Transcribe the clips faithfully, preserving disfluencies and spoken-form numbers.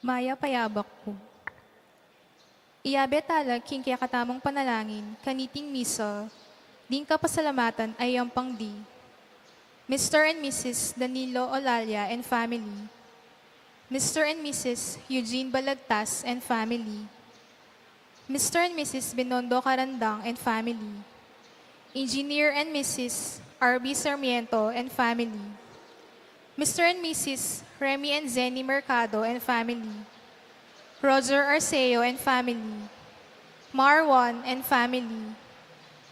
Mayap a yabak pu. Iyabe tala king kekatamung panalangin kaniting misa ding kapasalamatan a yampang di Mister and Missus Danilo Olalia and family, Mister and Missus Eugene Balagtas and family, Mister and Missus Binondo Carandang and family, Engineer and Missus R B Sarmiento and family, Mister and Missus Remy and Zenny Mercado and family, Roger Arceo and family, Marwan and family,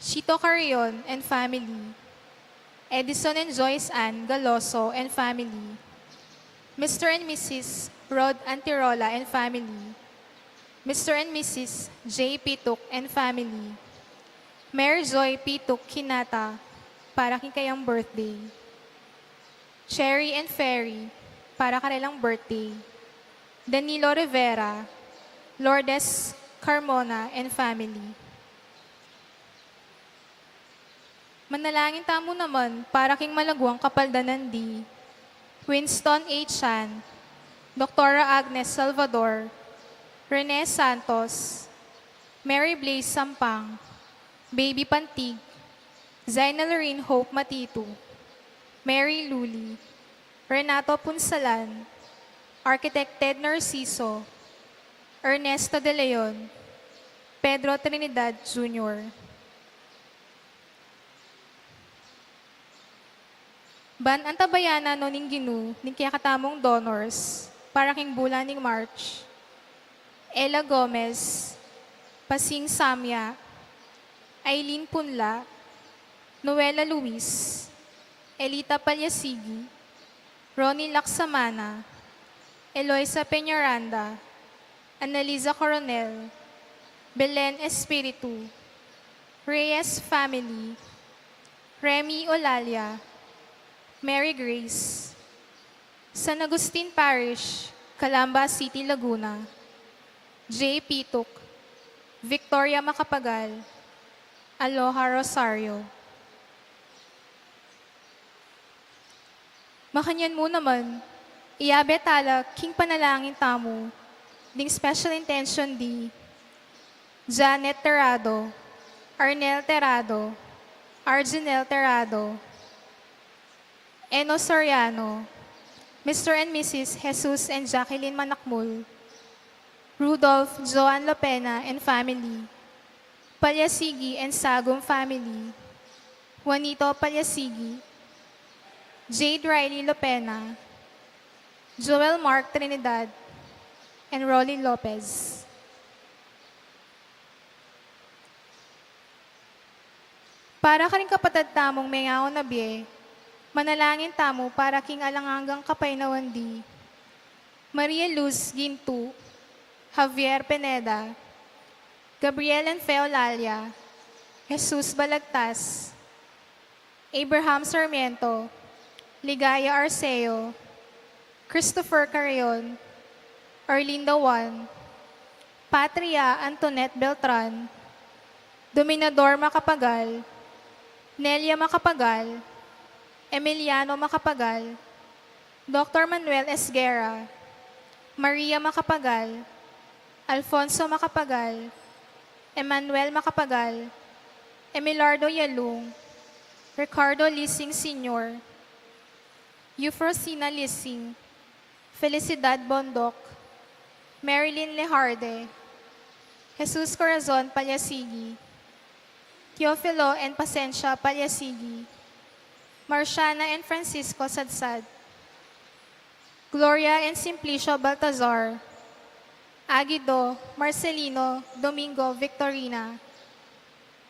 Chito Carrion and family, Edison and Joyce Ann Galoso and family, Mister and Missus Rod Antirola and family, Mister and Missus J Pituk and family, Mary Joy Pituk Kinata, para king kayang birthday, Cherry and Ferry, para karelang birthday, Danilo Rivera, Lourdes Carmona and family. Manalangin tamu naman para king malaguang kapaldanan di Winston A Chan, Doktora Agnes Salvador, Rene Santos, Mary Blaze Sampang, Baby Pantig, Zaina Lorraine Hope Matitu, Mary Luli, Renato Punsalan, Architect Ted Narciso, Ernesto De Leon, Pedro Trinidad Junior. Ban antabayanan no ning Ginu ning kekatamung donors para king bulan ning March: Ella Gomez, Pasing Samya, Aileen Punla, Noela Luis, Elita Palyasigi, Ronnie Laksamana, Eloisa Peñaranda, Annalisa Coronel, Belen Espiritu, Reyes family, Remy Olalia, Mary Grace, San Agustin Parish, Calamba City, Laguna, J Pituk, Victoria Macapagal, Aloha Rosario. Makanyan mu naman, iyabe tala king panalangin tamu ding special intention di Janet Terrado, Arnel Terrado, Arginel Terrado, Eno Soriano, Mister and Missus Jesus and Jacqueline Manakmul, Rudolph Joan Lopena and family, Palyasigi and Sagum family, Juanito Palyasigi, Jade Riley Lopena, Joel Mark Trinidad, and Rolly Lopez. Para karing kapatad tamung mengaun a bie, manalangin tamu para king alang anggang kapaynawan di Maria Luz Gintu, Javier Pineda, Gabriel and Fe Olalia, Jesus Balagtas, Abraham Sarmiento, Ligaya Arceo, Christopher Carrion, Arlinda Juan, Patria Antoinette Beltran, Dominador Macapagal, Nelia Macapagal, Emiliano Macapagal, Doctor Manuel Esguerra, Maria Macapagal, Alfonso Macapagal, Emmanuel Macapagal, Emilardo Yalung, Ricardo Lising Senior, Eufrosina Lising, Felicidad Bondoc, Marilyn Lejarde, Jesus Corazon Palyasigi, Teofilo and Pasensia Palyasigi, Marciana and Francisco Sadsad, Gloria and Simplicio Baltazar, Aguido, Marcelino, Domingo, Victorina,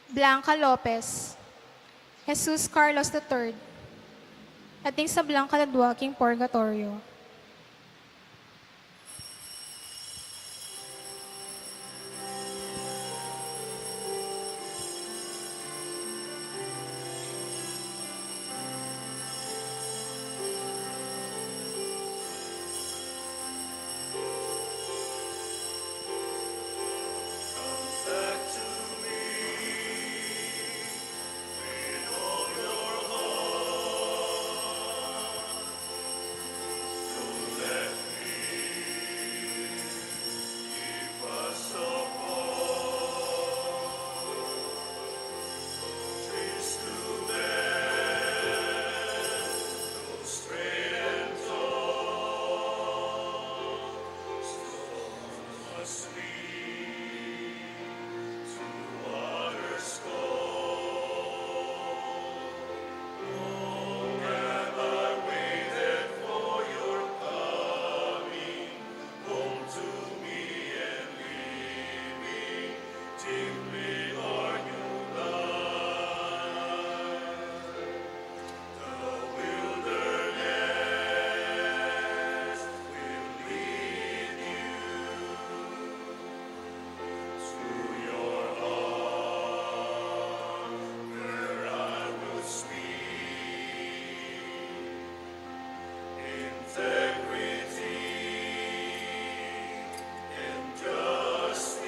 Blanca Lopez, Jesus Carlos the third, at ding sablang kaladua king purgatoryo. Sweet to others call. Long have I waited for your coming home to me and leaving deeply our new life. The wilderness will lead you to your heart, where I will speak integrity and justice.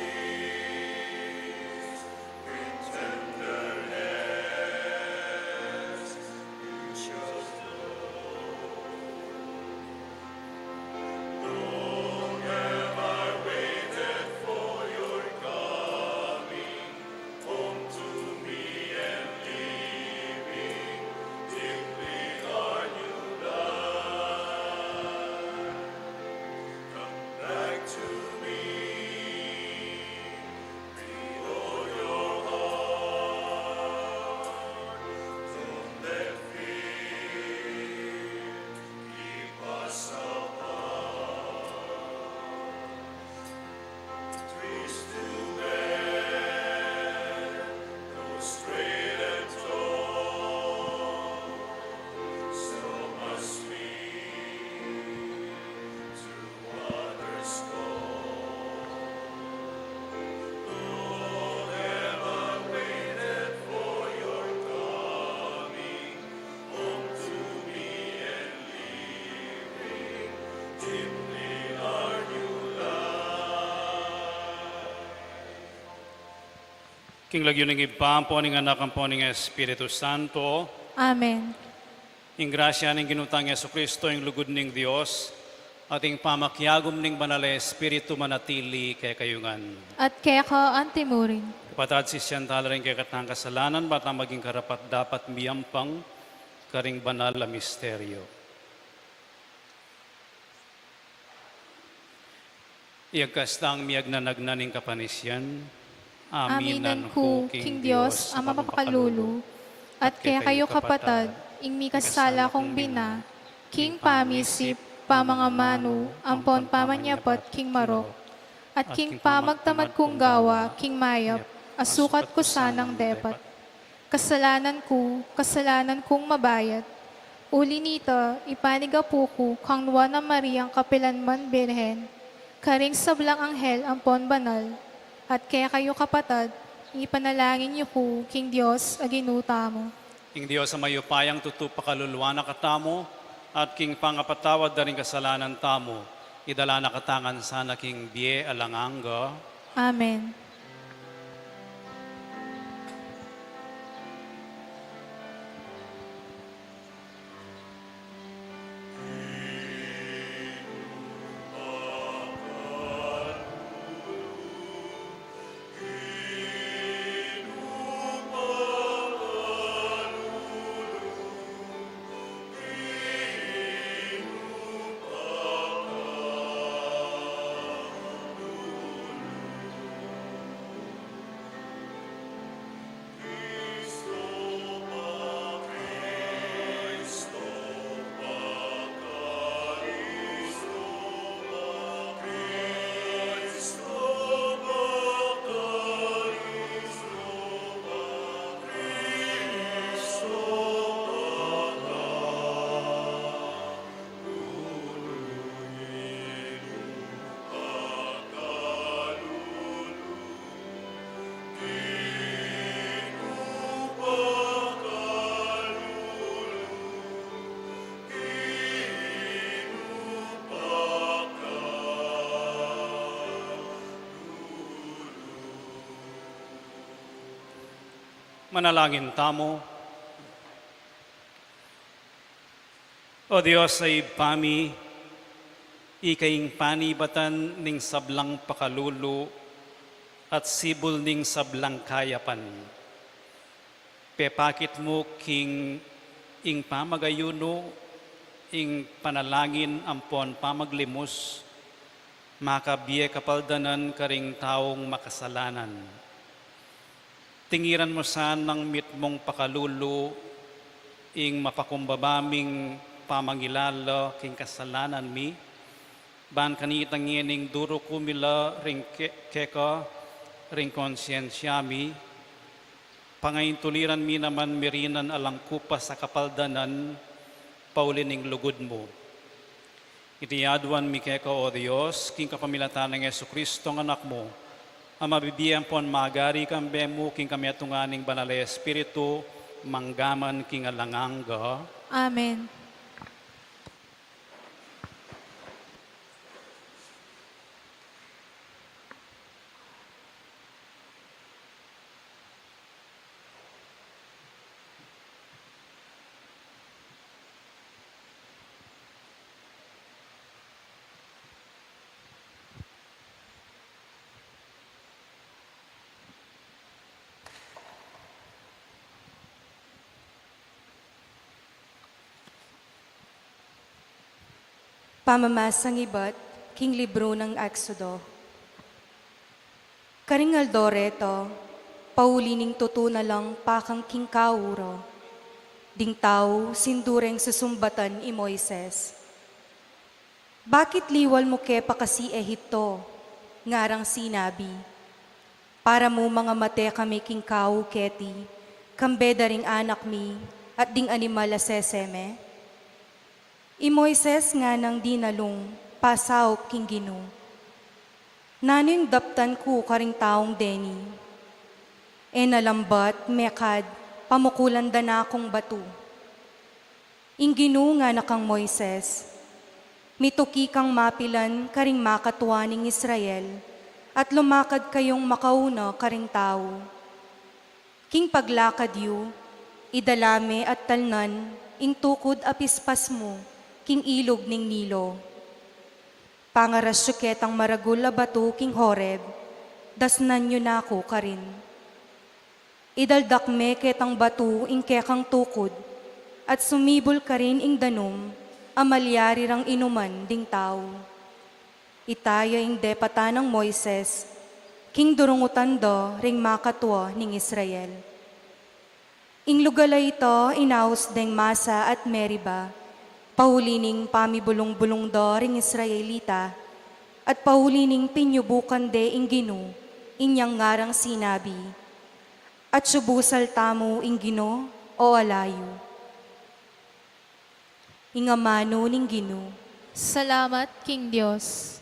With tender hands you shall flow. Long have I waited for your coming home to me and leaving deeply our new life. Come back to me. Behold your heart, don't let fear keep us apart. Twist to bend those great and tall, so must we to others call. Long have I waited for your coming home to me and leaving deeply our new life. King lagyu ning Ibpa, ampo ning Anak, ampo ning Espiritu Santo. Amen. Ing grasya ning Ginu tang Jesucristo, ing lugud ning Dios, at ing pamakiagum ning Banal a Espiritu manatili kekayu ngan. At keka antimurin. Kapatad, sisian tala ring kekatang kasalanan, bang maging karapat-dapat miyampang karing banal a misteryo. Iyagkas tang miyagnanagnan ning kapanisian. Aminan ku king Dios a mapakalulu, at kekayu kapatad, ing mikasala kung bina, king pamisip, pamangamanu, ampon pamanyapat king marok, at king pamagtamad kung gawa king mayap a sukat ku sanang depat. Kasalanan ku, kasalanan kung mabayat. Uli nita, ipanigapu ku kang Nuan a Mariang kapilanman Birhen, karing sablang anghel ampon banal, at kekayu kapatad, ipanalangin yu ku king Dios a Ginu tamu. Ing Dios a mayupayang tutu pakaluluan na katamu, at king pangapatawad da ring kasalanan tamu, idala na katamu ngan sana king bie alang angga. Amen. Manalangin tamu. O Dios a Ibpa mi, ika ing panibatan ning sablang pakalulu at sibul ning sablang kayapan. Pepakit mu king ing pamagayunu, ing panalangin ampon pamaglimus, Makabie kapaldanan karing taung makasalanan. Tingiran mu sanang mitmung pakalulu ing mapakumbaba ming pamangilala king kasalanan mi, ban kanita ngening duruku mi la ring ke-, keka ring konsiensya mi, pangaintuliran mi naman mirinan alang kupas a kapaldanan, pauli ning lugud mu. Iti aduan mi keka, O Dios, king kapamilatan nang Jesucristo, a Anak mu, a mabibie ampon magari kambe mu king kametungan ning Banal a Espiritu, mangga man king alang angga. Amen. Pamamasang ibat king libru nang Exodo. Karing aldo reta, pauli ning tutu na lang pakang king kaura ding tau, sindu reng susumbatan i Moises. Bakit liwal mu ke pa kasi Egipto? Ngarang sinabi, para mu mangamate kami king kau keti, kambe da ring anak mi at ding animal a sese me? I Moises nganang dinalung pasaup king Ginu. Nanu ing daptan ku karing taung deni? E na lambat mekad pamukulan da na kung batu. Ing Ginu ngana kang Moises, mituki kang mapilan karing makatua ning Israel, at lumakad kayung makauna karing tau. King paglakad yu, idala me at talnan ing tukud a pispas mu king ilug ning Nilo. Pangaras yu ketang maragul a batu king Horeb, dasnan yu na ku karin. Idaldak me ketang batu ing kekang tukud, at sumibul karin ing danum a malyari rang inuman ding tau. Ita ya ing depatan nang Moises king durungutan da ring makatua ning Israel. Ing lugal a ita inaus deng Masa at Meriba, pauli ning pamibulung-bulung da ring Israelita, at pauli ning pinyubukan de ing Ginu, inyang ngarang sinabi, "Atsu busal tamu ing Ginu o ala yu?" Ing amanu ning Ginu. Salamat king Dios.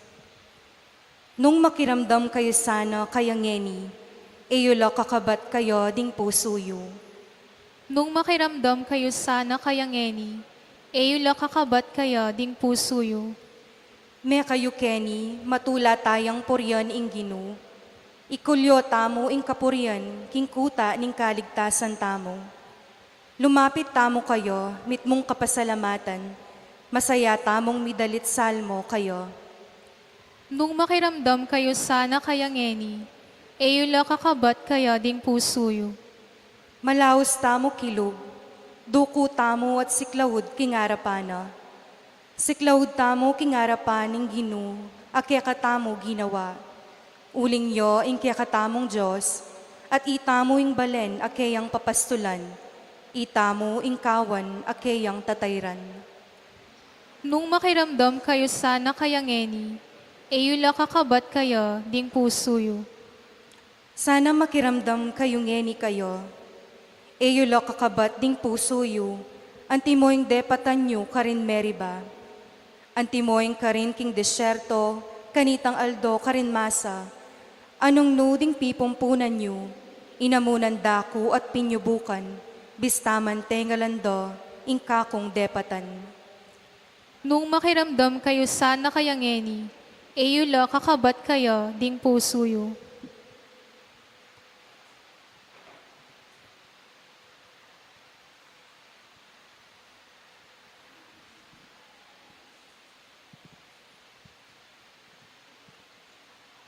Nung makiramdam kayu sana kaya ngeni, e yu la kakabat kaya ding pusu yu. Nung makiramdam kayu sana kaya ngeni, e yu la kakabat kaya ding pusu yu. Mekayu keni, matula tayang purian ing Ginu. Ikulyo tamu ing kapurian king kuta ning kaligtasan tamu. Lumapit tamu kaya mitmung kapasalamatan, masaya tamung midalit salmo kaya. Nung makiramdam kayu sana kaya ngeni, e yu la kakabat kaya ding pusu yu. Malaus tamu kilub, duku tamu at siklaud king arapan na. Siklaud tamu king arapan ning Ginu a kekatamu ginawa. Uling ya ing kekatamung Dios, at itamu ing balen a keyang papastulan, itamu ing kawan a keyang tatayran. Nung makiramdam kayu sana kaya ngeni, e yu la kakabat kaya ding pusu yu. Sana makiramdam kayu ngeni kaya, e yu la kakabat ding pusu yu, antimo ing depatan yu karin Meriba. Antimo ing karin king disyerto, kanitang aldo karin Masa, anung nu ding pipumpunan yu, inamunan da ku at pinyubukan, bista man tengalan da ing kakung depatan. Nung makiramdam kayu sana kaya ngeni, e yu la kakabat kaya ding pusu yu.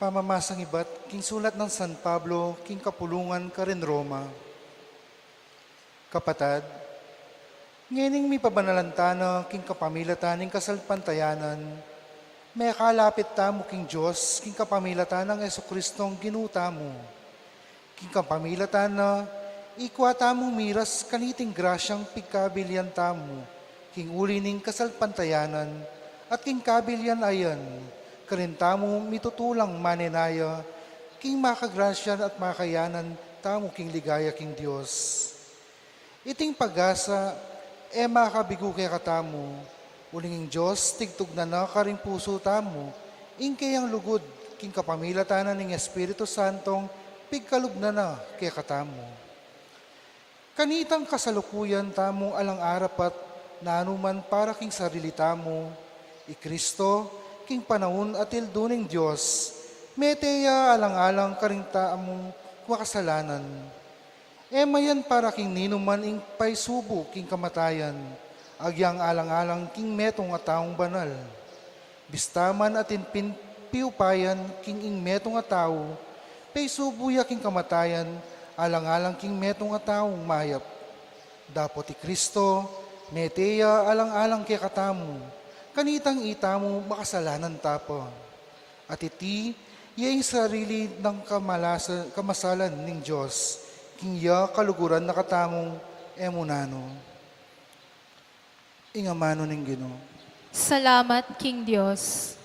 Pamamasang ibat king sulat nang San Pablo king kapulungan karin Roma. Kapatad, ngening mipabanalan tana king kapamilatan ning kasalpantayanan, Mekalapit tamu king Dios, king kapamilatan nang Jesucristong Ginu tamu. King kapamilatan na, ikua tamung miras kaniting grasyang pigkabilian tamu, king uli ning kasalpantayanan, at king kabilian ayan, karin tamu mitutulang manenaya, king makagrasya at makayanan tamu king ligaya king Dios. Iting pag-asa, e makabigu kekatamu, uling ing Dios tigtugnan na karing pusu tamu, ing keyang lugud, king kapamilatan na ning Espiritu Santong pigkalub na na kekatamu. Kanitang kasalukuyan tamung alang arapat nanu man para king sarili tamu, i Kristo, king panaun at ildu ning Dios, mete ya alang-alang karing tamung makasalanan. E mayan para king ninuman ing paisubu king kamatayan, agyang alang-alang king metung a taung banal. Bista man atin pin piupayan king ing metung a tau, paisubu ya king kamatayan, alang-alang king metung a taung mayap. Dapot i Kristo, mete ya alang-alang kekatamu, kanitang itamu makasalanan ta pa. At iti, ya ing sarili nang kamalasa-, kamasalan ning Dios, king ya kaluguran na katamu, e mu nanu. Ing amanu ning Ginu. Salamat king Dios.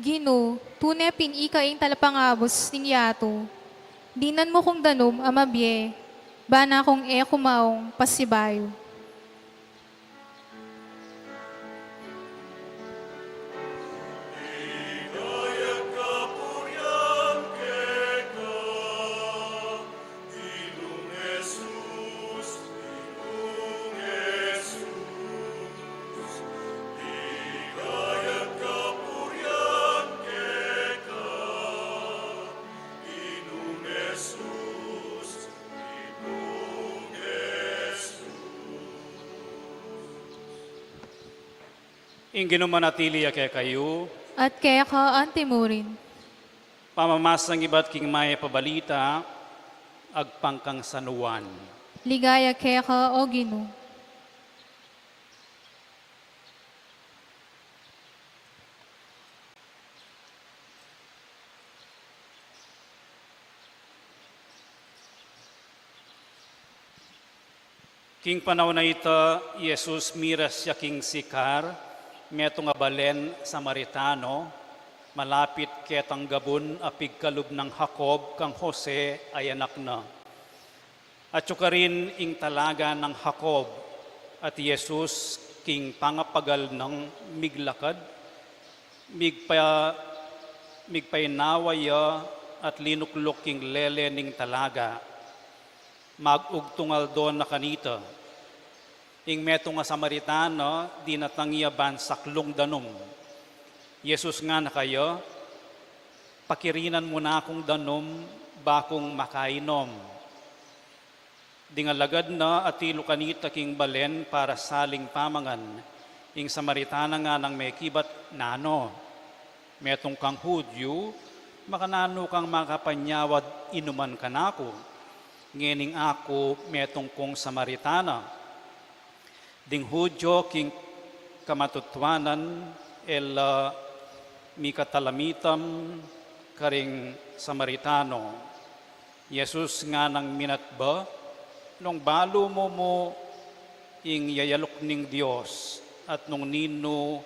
Ginu, tune pin ika ing talapangabus ning yatu. Dinan mu kung danum a mabie, bana kung e ku maung pasibayu. Ing Ginu manatili ya kekayu. At keka antimurin. Pamamasang ibat king mayap a balita, agpang kang San Juan. Ligaya keka, O Ginu. King panaun a ita, i Jesus miras ya king Sicar, metung a balen Samaritano, malapit ketang gabun a pigkalub nang Jacob kang Jose a anak na. Atyu karin ing talaga nang Jacob, at i Jesus king pangapagal nang miglakad, migpa-, migpainawa ya at linukluk king lele ning talaga. Mag-ugtung aldo na kanita. Ing metung a Samaritana dinatang ya ban saklung danum. Jesus ngana kaya, "Pakirinan mu na kung danum, ba kung makainum." Ding alagad na atilu kanita king balen para saling pamangan. Ing Samaritana nganang mekibat, "Nanu, metung kang Hudyu, makananu kang makapanyawad inuman kanaku? Ngening aku metung kung Samaritana." Ding Hudyu king kamatutuanan e la mikatalamitam karing Samaritano. Jesus nganang minatba, "Nung balu mu mu ing yayaluk ning Dios, at nung ninu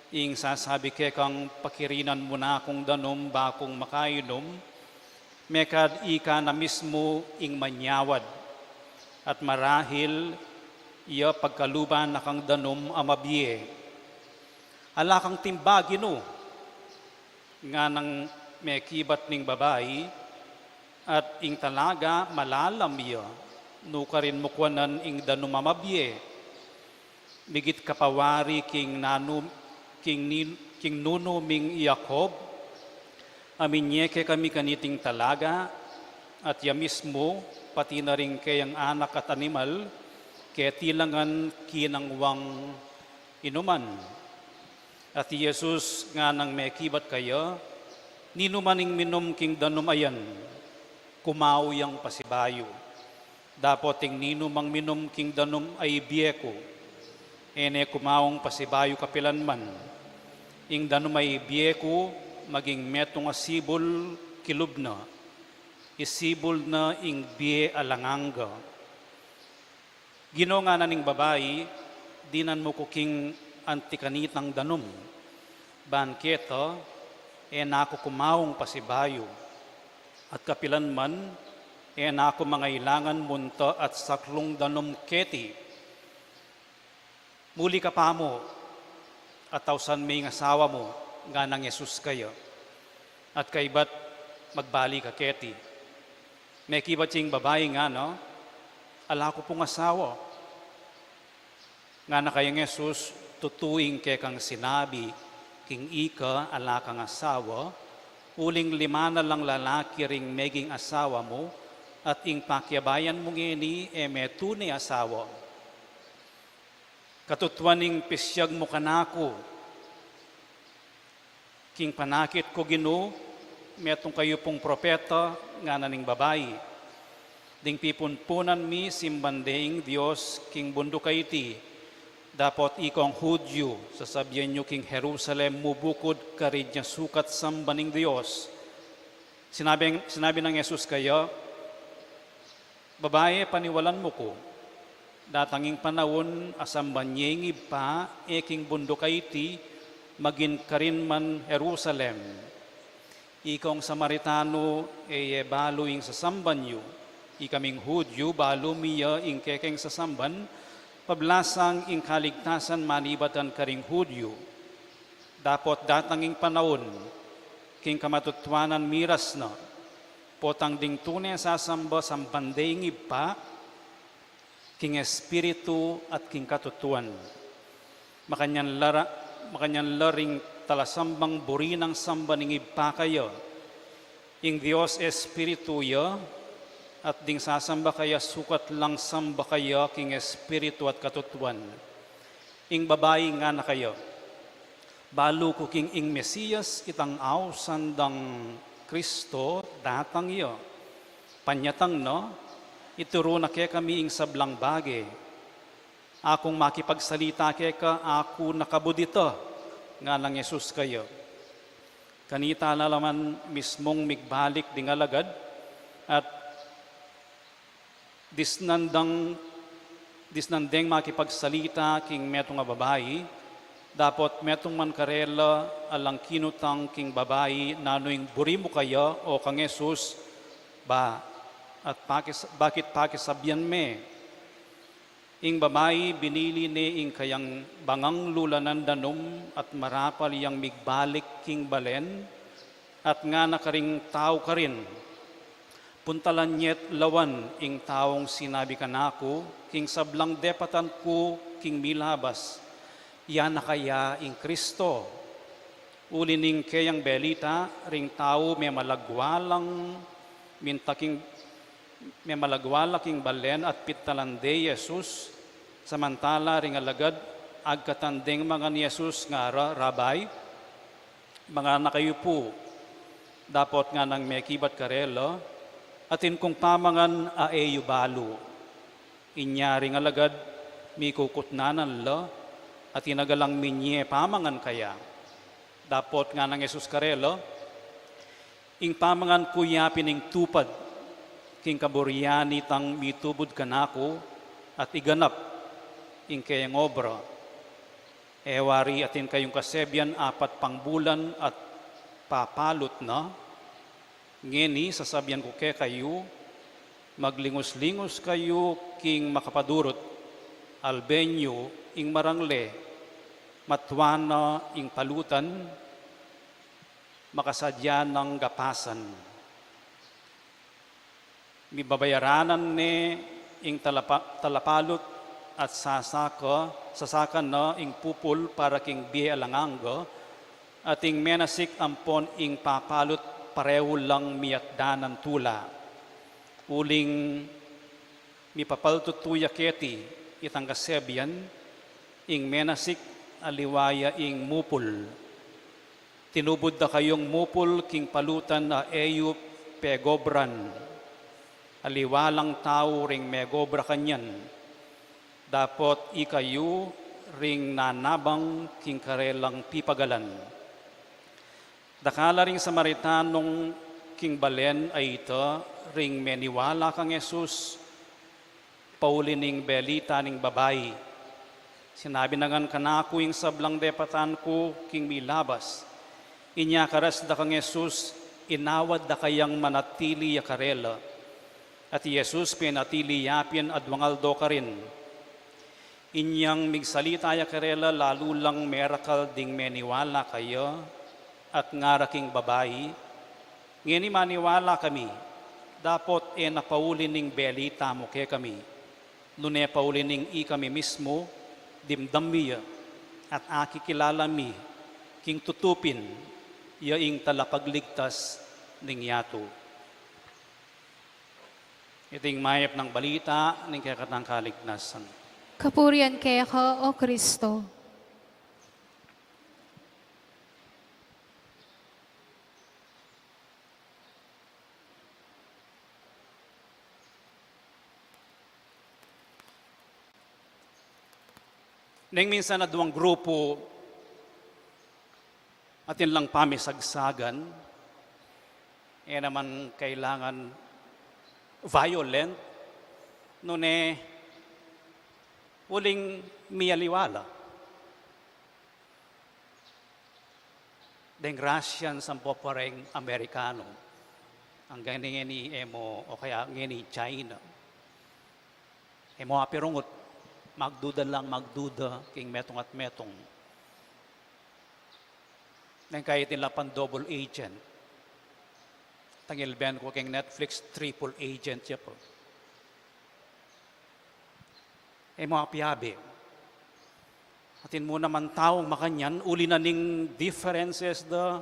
ing sasabi kekang pakirinan mu na kung danum ba kung makainum, mekad ika na mismu ing manyawad, at marahil iya pagkaluban na kang danum a mabie." "Ala kang timba, Ginu," nganang mekibat ning babai, At ing talaga malalam ya, nukarin mu kuanan ing danum a mabie. Migit kapawari king nanu, king nin-, king nunu ming Jacob, aminie kekami kaniting talaga, at ya mismu, pati na ring keyang anak at animal, keti la ngan kinang wang inuman. At i Jesus nganang mekibat kaya, ninuman ing minum king danum a yan, kumau yang pasibayu. Dapot ing ninumang minum king danum a ibie ku, e ne kumaung pasibayu kapilan man. Ing danum a ibie ku, maging metung a sibul kilub na, isibul na ing bie alang angga. Ginu, ngana ning babai, dinan mu ku king anti kanitang danum. Ban keta, e na ku kumaung pasibayu. At kapilan man, e na ku mangailangan munta at saklung danum keti. Muli ka pa mu, at ausan me ing asawa mu, nganang Jesus kaya. At kaybat magbalik ka keti. Mekibat ya ing babai ngana, ala ku pung asawa. Ngana kayang Jesus, tutu ing kekang sinabi, king ika ala kang asawa, uling lima na lang lalaki ring meging asawa mu, at ing pakiabayan mu ngeni e me tune asawa. Katutuan ing pisiag mu kanaku, king panakit ku Ginu, metung kayu pung propeta, ngana ning babai. Ding pipunpunan mi, simban de ing Dios king bunduk a iti. Dapot ikong Hudyu, sasabian yu king Jerusalem, mubukud karin ya sukat samban ing Dios. Sinabi, sinabi nang Jesus kaya, Babai, paniwalan mu ku, datang ing panaun a samban ye ing Ibpa, e king bunduk a iti, maging karin man Jerusalem. Ikong Samaritano, e ye balu ing sasamban yu, ikaming Hudyu, balu mi ya ing kekeng sasamban, pablasang ing kaligtasan manibatan karing Hudyu. Dapot datang ing panaun, king kamatutuanan miras na, potang ding tune sasamba samban de ing Ibpa, king Espiritu at king katutuan. Makanyan la ra-, makanyan la ring talasambang buri nang samban ing Ibpa kaya. Ing Dios Espiritu ya, at ding sasamba kaya sukat lang samba kaya king Espiritu at katutuan. Ing babai ngana kaya, balu ku king ing Mesias itang ausan dang Kristo datang ya. Panyatang na, ituru na kekami ing sablang bage. Akung makipagsalita keka, aku na kabud ita, nganang Jesus kaya. Kanita la naman mismung migbalik ding alagad, at disnan dang, disnan deng makipagsalita king metung a babai, dapot metung man karela alang kinutang king babai, nanu ing buri mu kaya, o kang Jesus, ba, at pakis-, bakit pakisabian me? Ing babai, binili ne ing kayang bangang lulanan danum at marapal yang migbalik king balen, at ngana karing tau karin, puntalan ye't lawan ing taung sinabi kanaku, king sablang depatan ku king milabas, ya na kaya ing Kristo. Uli ning keyang belita, ring tau memalagwa lang minta king, memalagwa la king balen at pintalan de i Jesus, samantala ring alagad agkatan deng mangan i Jesus, ngara, Rabbi, mangan na kayu pu. Dapot nganang mekibat karela, atin kung pamangan a e yu balu. Inya ring alagad, mikukutnanan la, atin agalang minye pamangan kaya. Dapot nganang Jesus karela, ing pamangan ku ya pin ing tupad king kaburian nitang mitubud kanaku at iganap ing keyang obra. E wari atin kayung kasebian apat pang bulan at papalut na? Ngeni sasabian ku kekayu, maglingus-lingus kayu king makapadurut, alben yu ing marangle, matua na ing palutan, makasadya nang gapasan. Mibabayaranan ne ing talapa-, talapalut at sasaka, sasaka na ing pupul para king bie alang angga, at ing menasik ampon ing papalut parehu lang miatdanan tula. Uling mipapaltut ya keti itang kasebian, ing menasik aliwa ya ing mupul. Tinubud da kayung mupul king palutan a e yu pegobran. Aliwa lang tau ring megobra kanyan. Dapot ikayu ring nanabang king karelang pipagalan. Dakal la ring Samaritanong king balen a ita ring meniwala kang Jesus, pauli ning belita ning babai. Sinabi na ngan kanaku ing sablang depatan ku king milabas. Inya karas da kang Jesus, inawad da kayang manatili ya karela. At i Jesus pinatili ya pin aduang aldo karin. Inyang migsalita ya karela, lalu lang merakal ding meniwala kaya, at ngara king babai, ngeni maniwala kami, dapot e na pauli ning belita mu kekami, nune pauli ning ikami mismu, dimdam mi ya, at akikilala mi, king tutu pin, ya ing talapagligtas ning yatu. Iting mayap nang balita ning kekatang kaligtasan. Kapurian keka, O Kristo. Neng minsan aduang grupu atin lang pamisagsagan, e naman kailangan violent, nune uling mialiwa la. Deng Russian sampo pa reng Amerikano, anggang ngeni e mu, o kaya ngeni China. E mu apirungut, magduda lang magduda king metung at metung. Neng kaya itin la pang double agent. Tangil ben ku king Netflix, triple agent ya pa. E mu apiabe. Atin mu naman taung makanyan, uli na ning differences da,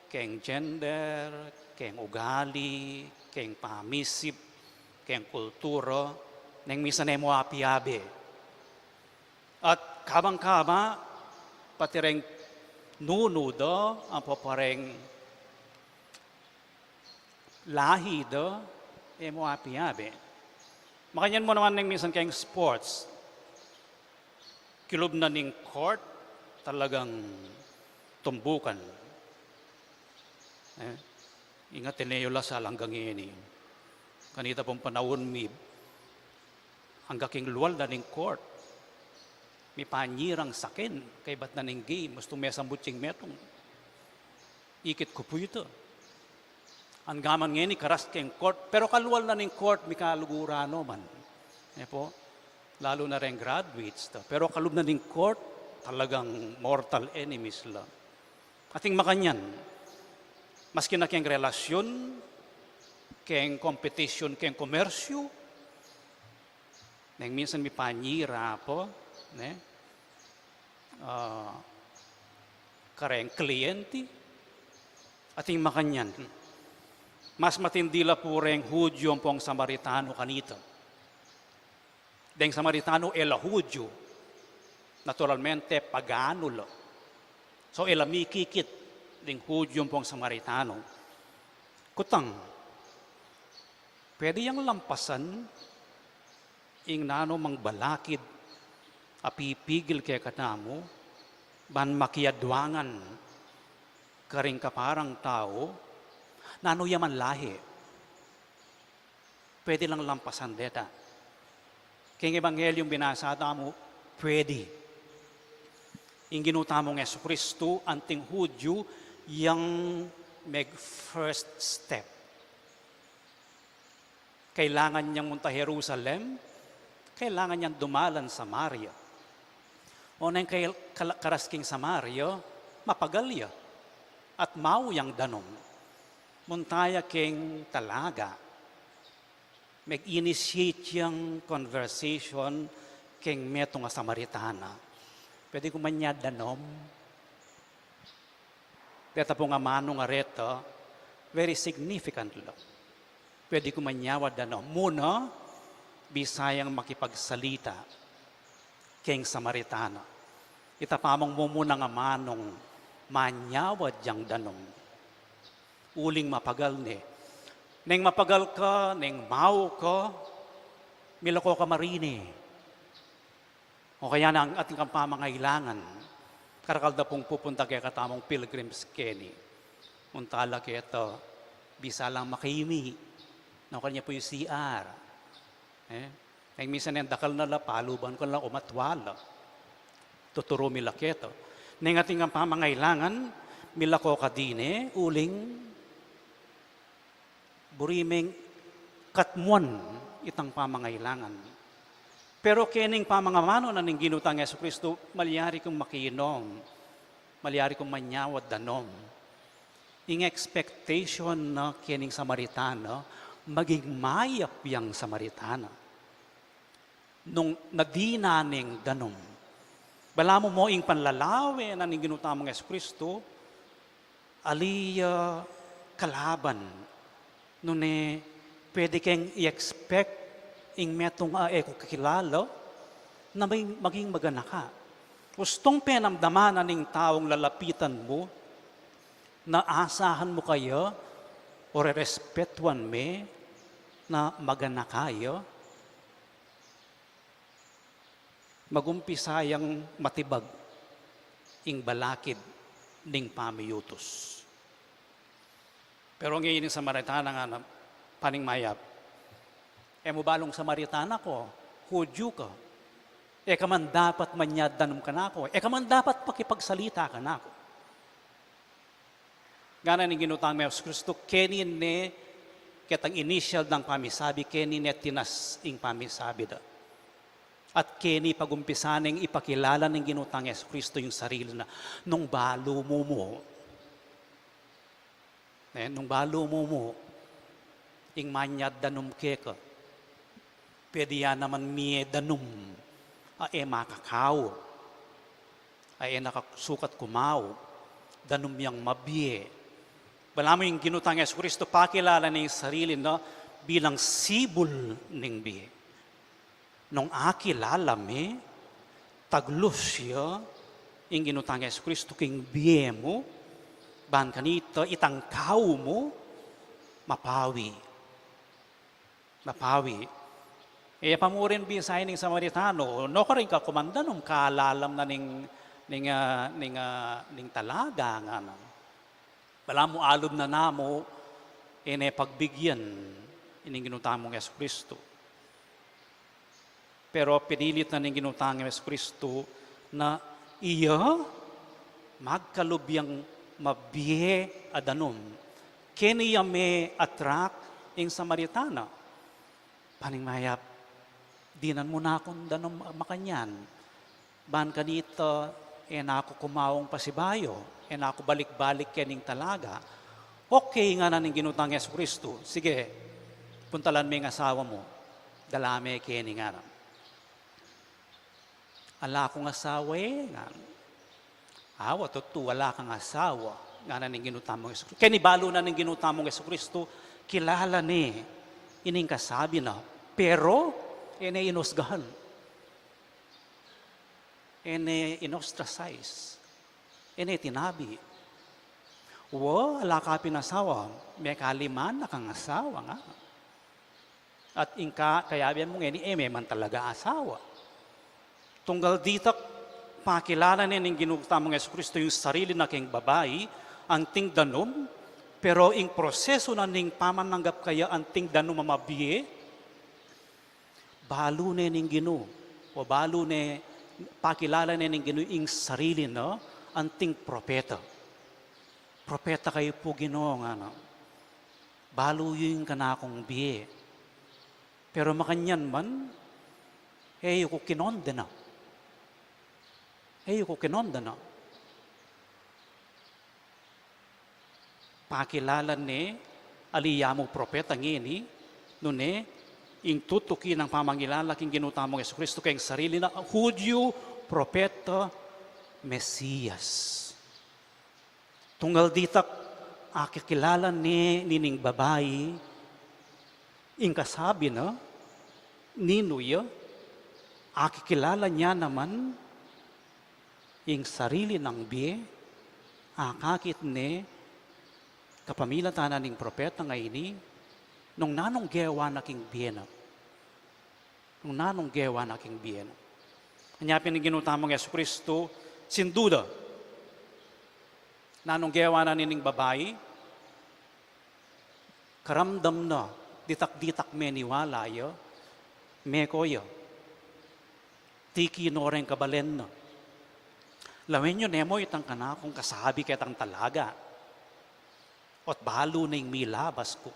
keng gender, keng ugali, keng pamisip, keng kultura, neng minsan e mu apiabe. At kabang-kaba, pati reng nunu da, ampo pa reng lahi da, e mu apiabe. Makanyan mu naman neng minsan keng sports. Kilub na ning court, talagang tumbukan. E, ing Ateneo La Salle anggang ngeni. Kanita pung panaun mi, angga king lual na ning court. Mipanyirang saken, kaybat na ning game, mustu mesambut ing metung. Ikit ku pu ita. Angga man ngeni karas keng court, pero kalual na ning court, mikaluguran no man. E pu, lalu na reng graduates da. Pero kalub na ning court, talagang mortal enemies la. Ating makanyan, maski na keng relasyon, keng competition, keng komersyu, neng minsan mipanyira pa, ne? A, kareng kliyente, ating makanyan. Mas matindi la pu reng Hudyu ampong Samaritano kanita. Deng Samaritano e la Hudyu, naturalmente pagano la. So, e la mikikit deng Hudyu ampong Samaritano. Kutang, pwede yang lampasan ing nanu mang balakid a pipigil kekatamu ban makiadwangan karing kaparang tau, nanu ya man lahi. Pwede lang lampasan deta. Keng Ebanghelyo binasa tamu, pwede. Ing Ginu tamung Jesucristo, anting Hudyu, yang meg first step. Kailangan yang munta Jerusalem, kailangan yang dumalan Samaria. O neng kay-, kala-, karas king Samaria, mapagal ya, at mau yang danum. Munta ya king talaga. Mag-initiate yang conversation keng metung a Samaritana. Pwede ku man ya danum? Deta pung amanung a reta, very significant la. Pwede ku man ya danum? Muna, bisa yang makipagsalita keng Samaritana. Ita pamung mumunang amanung manyawad yang danum. Uling mapagal ne. Neng mapagal ka, neng mau ka, milako ka marini. O kaya nung atin kang pamangailangan, karakal da pung pupunta kekatamung pilgrims keni. Munta la keta, bisa lang makaimi. Nukarin ya pu yung C R. Eh? Neng minsan neng dakal na la, paluban ka la, umatwa la. Tuturu mi la keta. Neng atin kang pamangailangan, milako ka dine, uling buri meng katmuan itang pamangailangan. Pero kening pamangamanu na ning Ginu tang Jesucristo, malyari kung makinom, malyari kung manyawad danum. Ing expectation na kening Samaritana, maging mayap yang Samaritana nung nadina neng danum. Balamu mo ing panlalawe na ning Ginu tamung Jesucristo, ali ya kalaban, nune pwede keng i-expect ing metung a e ku kakilala na may maging maganaka. Ustung penamdaman na ning taung lalapitan mu na asahan mu kaya o rerespetuan me na maganaka ya, magumpisa yang matibag ing balakid ning pamiyutus. Pero ngeni ning Samaritana ngana, paning mayap, e mu balung Samaritana ku, Hudyu ka. E ka man dapat manyawad danum kanaku. E ka man dapat pakipagsalita kanaku. Ngana ning Ginu tang Jesucristo, keni ne ketang initial dang pamisabi, keni ne tinas ing pamisabi da. At keni pagumpisan neng ipakilala ning Ginu tang Jesucristo ing sarili na, nung balu mu mu. Eh, nung balu mu mu, ing manyawad danum keka. Pwede ya naman mie danum a e makakau, a e nakasukat kumau, danum yang mabie. Balamu ing Ginu tang Jesucristo pakilala ne ing sarili na bilang sibul ning bie. Nung akilala me, taglus ya ing Ginu tang Jesucristo king bie mu, ban kanita itang kau mu mapawi. Mapawi. E pa mu rin bisa ining Samaritano, nukarin ka ku man danum, kalalam na ning, ning, ah, ning, ah, ning talaga ngana. Balamu alub na namu, e ne pagbigyan ining Ginu tamung Jesucristo. Pero pinilit na ning Ginu tang Jesucristo na iya magkalub yang mabie a danum. Keni ya me-attract ing Samaritana. Paning mayap, dinan mu na kung danum makanyan. Ban kanita, e na ku kumaung pasibayu, e na ku balik-balik kening talaga. Okay, ngana ning Ginu tang Jesucristo, sige, puntalan me ing asawa mu. Dala me keni ngana. Ala kung asawa e, ngana. Awa, tutu, ala kang asawa, ngana ning Ginu tamung Jesucristo. Keni balu na ning Ginu tamung Jesucristo, kilala ne ining kasabi na, pero e ne inusgahan. E ne in-ostracize. E ne tinabi. Wa, ala ka pin asawa, mekaliman na kang asawa, ngana. At ing ka-, kayabe mu ngeni, e me man talaga asawa. Tunggal dita, pakilala ne ning Ginu tamung Jesucristo ing sarili na keng babai, anting danum, pero ing prosesu na ning pamananggap kaya anting danum a mabie, balu ne ning Ginu, o balu ne, pakilala ne ning Ginu ing sarili na anting propeta. Propeta kayu pu, Ginu, ngana. Balu yu ing kanakung bie. Pero makanyan man, e yu ku kinondena. E yu ku kinondena. Pakilala ne, ali ya mu propeta ngeni, nune, ing tutuki nang pamangilala king Ginu tamung Jesucristo keng sarili na Hudyu, propeta, Mesias. Tunggal ditak akikilala ne nining babai ing kasabi na, ninu ya, akikilala ne naman ing sarili nang bie, akakit ne kapamilatan na ning propeta ngeni, nung nanung gewa na king bie na. Nung nanung gewa na king bie na. Anya pin ing Ginu tamung Jesucristo, sin duda. Nanung gewa na nining babai, karamdam na, ditak-ditak meniwala ya, meko ya. Tiki no reng kabalen na. Lawen yu ne mo itang kanakung kasabi ketang talaga. Ot balu na ing milabas ku.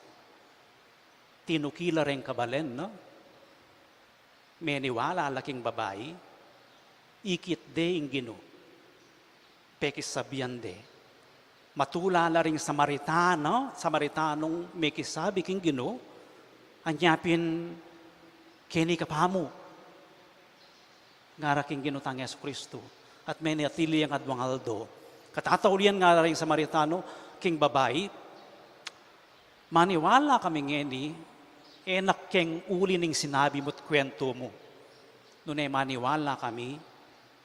Tinuki la reng kabalen na. Meniwala la king babai, ikit de ing Ginu. Pekisabian de. Matula la ring Samaritano, Samaritanong mekisabi king Ginu, anya pin keni ka pamu. Ngara king Ginu tang Jesucristo, at menatili yang aduang aldo. Katataulian ngara ring Samaritano king babai, maniwala kami ngeni, e na keng uli ning sinabi mu't kuwentu mu. Nune maniwala kami,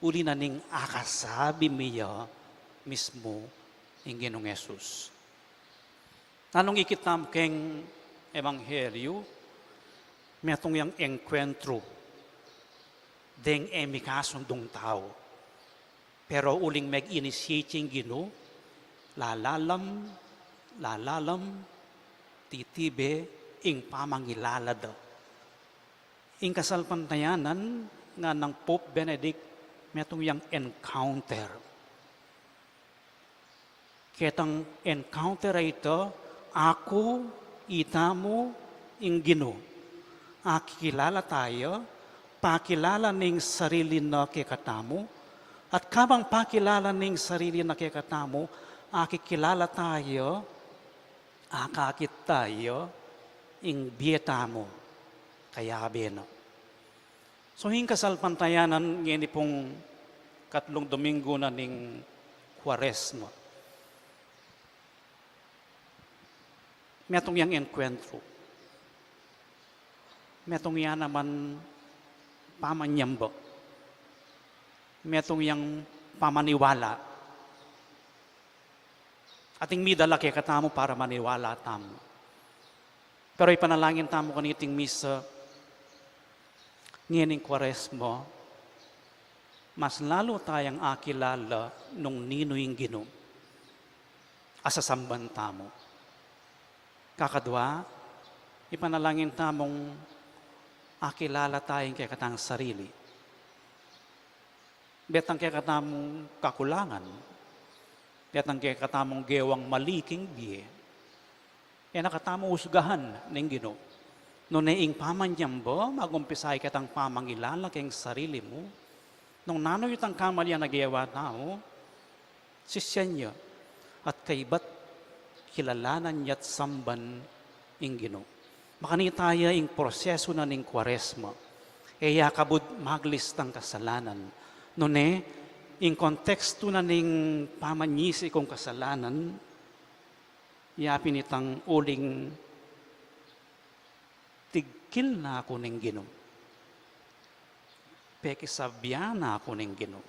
uli na ning akasabi mi ya mismu ing Ginung Jesus. Nanung ikit tamu keng Ebanghelyo, metung yang engkwentru deng e mikasundung tau. Pero uling meg-initiate ing Ginu, lalalam, lalalam, titibe ing pamangilala da. Ing kasalpantayanan nganang Pope Benedict, metung yang encounter. Ketang encounter a ita, aku, itamu, ing Ginu. Akikilala taya, pakilala ning sarili na kekatamu, at kabang pakilala ning sarili na kekatamu, akikilala taya, akakit taya, ing bie tamu, kayabe na. So, ing kasalpantayanan ngeni pung katlung Domingo na ning Kuaresma. Metung yang enkwentru. Metung ya naman pamanyamba. Metung yang pamaniwala. Ating midala kekatamu para maniwala tamu. Pero ipanalangin tamu kaniting misa, ngening Kuaresma, mas lalu tayang akilala nung ninu ing Ginu a sasamban tamu. Kakadua, ipanalangin tamung akilala taya ing kekatang sarili. Detang kekatamung kakulangan, detang kekatamung gewang mali king bie, e na katamu usgahan ning Ginu. Nune ing pamanyamba, mag-umpisa ya ketang pamangilala keng sarili mu, nung nanu itang kamalian a gewa tamu, sisian ya, at kaybat kilalanan ya't samban ing Ginu. Makanita ya ing prosesu na ning Kuaresma. E ya kabud maglistang kasalanan. Nune, ing kontekstu na ning pamanyisi kung kasalanan, ya pin itang uling tigkil na ku ning Ginu. Pekisabian na ku ning Ginu.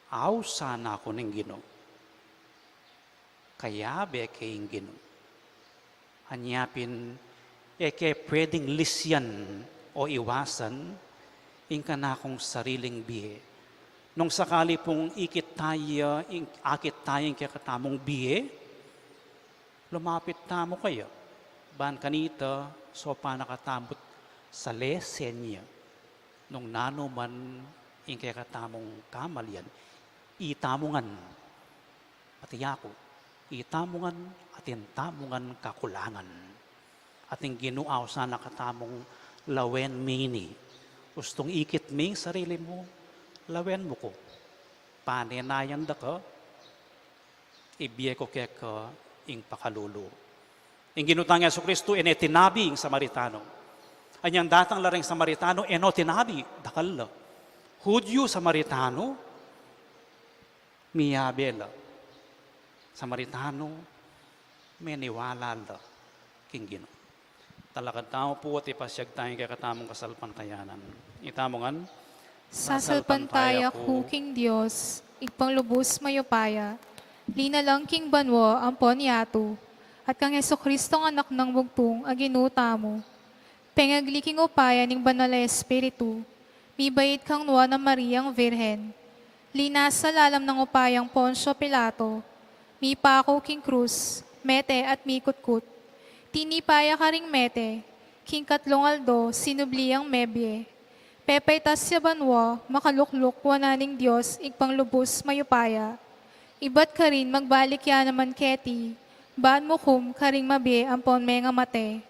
Ausan na ku ning Ginu. Kayabe ke ing Ginu. Anya pin, e ke pwedeng lisian o iwasan ing kanakung sariling bie. Nung sakali pung ikit taya, ing, akit taya ing kekatamung bie, lumapit tamu kaya. Ban kanita, sopan na katamu't salesen ya nung nanu man ing kekatamung kamalian. Itamu ngan, pati aku, itamu ngan, atin tamu ngan kakulangan. Atin Ginu, ausan na katamung lawen mi ini. Ustung ikit mi ing sarili mu, lawen mu ku. Panenayan da ka, ibie ku keka ing pakalulu. Ing Ginu tang Jesucristo, e ne tinabi ing Samaritano. Anyang datang la reng Samaritano, e no tinabi, dakal la. Hudyu, Samaritano, miyabe la. Samaritano, meniwala la king Ginu. Talakad tamu pu at ipasyag taya ing kekatamung kasalpantayanan. Itamu ngan. Sasalpantaya ku king Dios, Ibpang lubus mayupaya, linalang king banua ampon yatu, at kang Jesucristong Anak nang bugtung a Ginu tamu. Pengagli king upaya ning Banal a Espiritu, mibait kang Nuan a Mariang Virgen, linasa lalam nang upayang Poncio Pilato, mipaku king krus, mete at mikutkut. Tinipa ya karing mete, king katlung aldo sinubli yang mebie. Pepaitas ya banua, makalukluk wanan ning Dios Ibpang lubus mayupaya. Ibat karin magbalik ya naman keti, ban mukum karing mabie ampon mengamate.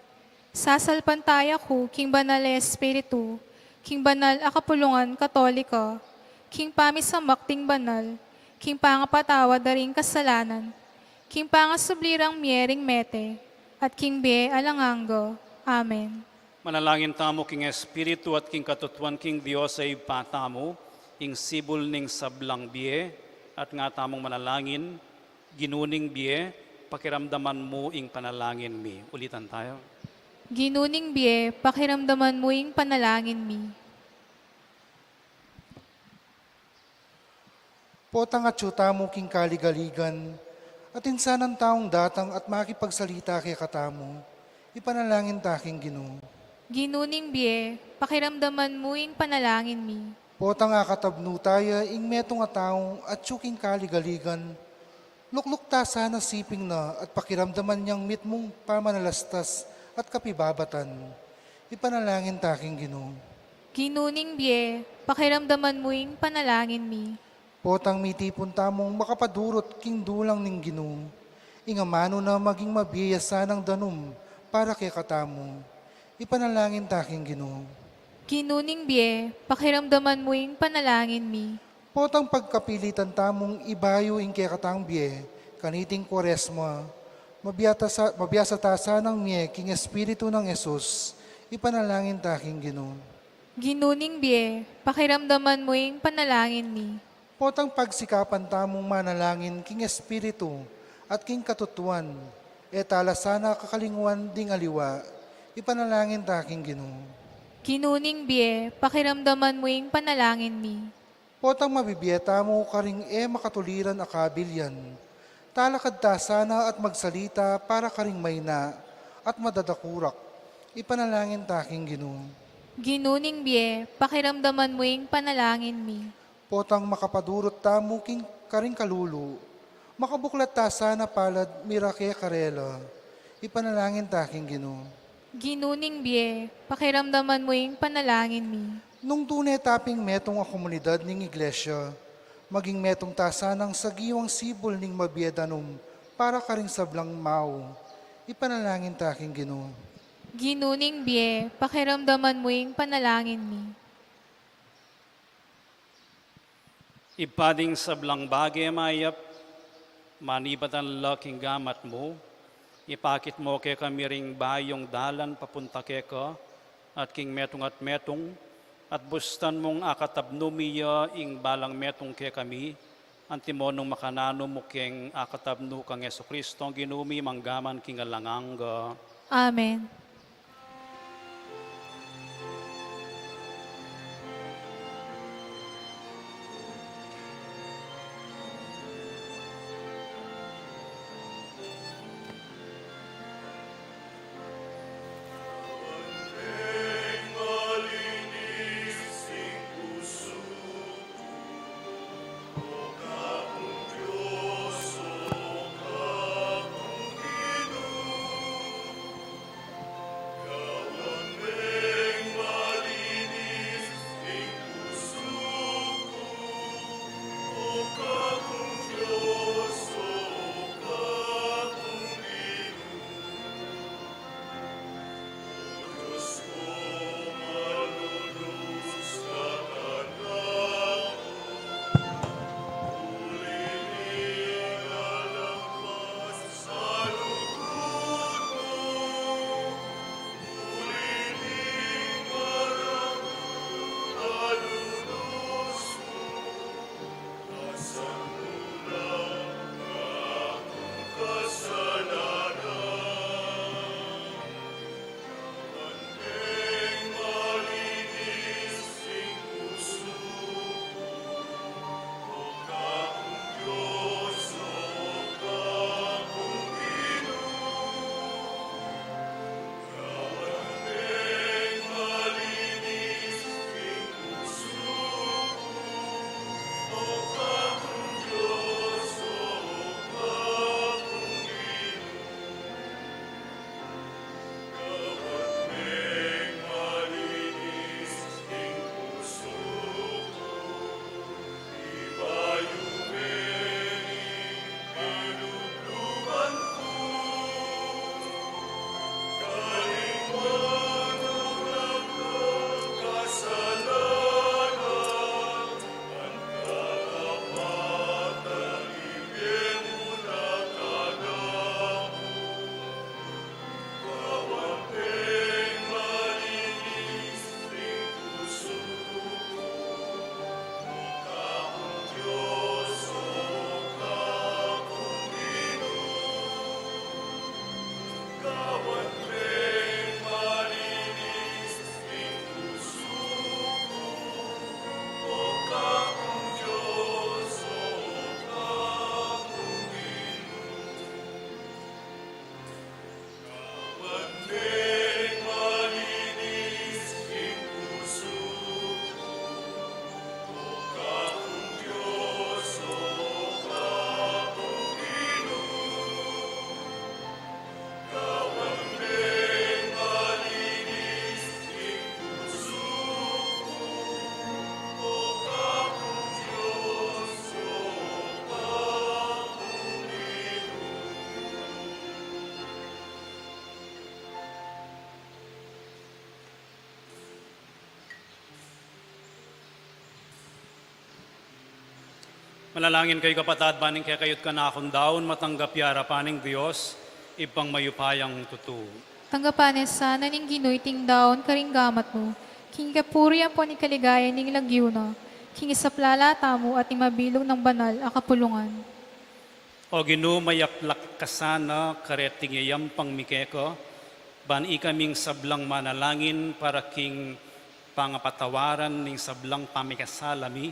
Sasalpantaya ku king Banal a Espiritu, king banal a kapulungan Katolika, king pamisamak ding banal, king pangapatawad da ring kasalanan, king pangasubli rang mie ring mete, at king bie alang angga. Amen. Manalangin tamu king Espiritu at king katutuan king Dios a Ibpa tamu, ing sibul ning sablang bie, at nga tamung manalangin, Ginu ning bie, pakiramdaman mu ing panalangin mi. Ulitan tayo. Ginu ning bie, pakiramdaman mu ing panalangin mi. Potang atyu tamu king kaligaligan, atin sana ing taung datang at makipagsalita kekatamu. Ipanalangin ta king Ginu. Ginu ning bie, pakiramdaman mu ing panalangin mi. Potang akatabnu taya ing metung a taung atyu king kaligaligan, lukluk ta sana siping na at pakiramdaman yang mitmung pamanalastas at kapibabatan. Ipanalangin ta king Ginu. Ginu ning bie, pakiramdaman mu ing panalangin mi. Potang mitipun tamung makapadurut king dulang ning Ginu, ing amanu na maging mabie ya sanang danum para kekatamu. Ipanalangin ta king Ginu. Ginu ning bie, pakiramdaman mu ing panalangin mi. Potang pagkapilitan tamung ibayu ing kekatang bie kaniting Kuaresma, mabiasa ta sa-, mabiasa ta sanang mie king Espiritu nang Jesus. Ipanalangin ta king Ginu. Ginu ning bie, pakiramdaman mu ing panalangin mi. Potang pagsikapan tamung manalangin king Espiritu at king katutuan, e ta la sana kakalingwan ding aliwa. Ipanalangin ta king Ginu. Ginu ning bie, pakiramdaman mu ing panalangin mi. Potang mabibie tamu karing e makatuliran a kabilyan, talakad ta sana at magsalita para karing maina at madadakurak. Ipanalangin ta king Ginu. Ginu ning bie, pakiramdaman mu ing panalangin mi. Potang makapadurut tamu king karing kalulu, makabuklat ta sana palad mirake karela. Ipanalangin ta king Ginu. Ginu ning bie, pakiramdaman mu ing panalangin mi. Nung tune ta ping metung a komunidad ning Iglesia, maging metung ta sanang sagiwang sibul ning mabie danum para karing sablang mau. Ipanalangin ta king Ginu. Ginu ning bie, pakiramdaman mu ing panalangin mi. Ibpa ding sablang bage mayap, manibatan la king gamat mu, ipakit mu kekami ring bayung dalan papunta keka, at king metung at metung, at bustan mung akatabnu mi ya ing balang metung kekami, antimo nung makananu mu keng akatabnu kang Jesucristo, Ginu mi, manggaman king alang angga. Amen. Manalangin kayu, kapatad, ban ing kekayu't kanakung daun matanggap ya king arapan ning Dios, Ibpang mayupayang tutu. Tanggapan na sana ning Ginu iting daun karing gamat mu, king kapurian ampon king kaligayan ning lagyu na, king isaplala tamu at ning mabilug nang banal a kapulungan. O Ginu, mayaplak ka sana kareting yayampang mi keka, ban ikaming sablang manalangin para king pangapatawaran ning sablang pamikasala mi,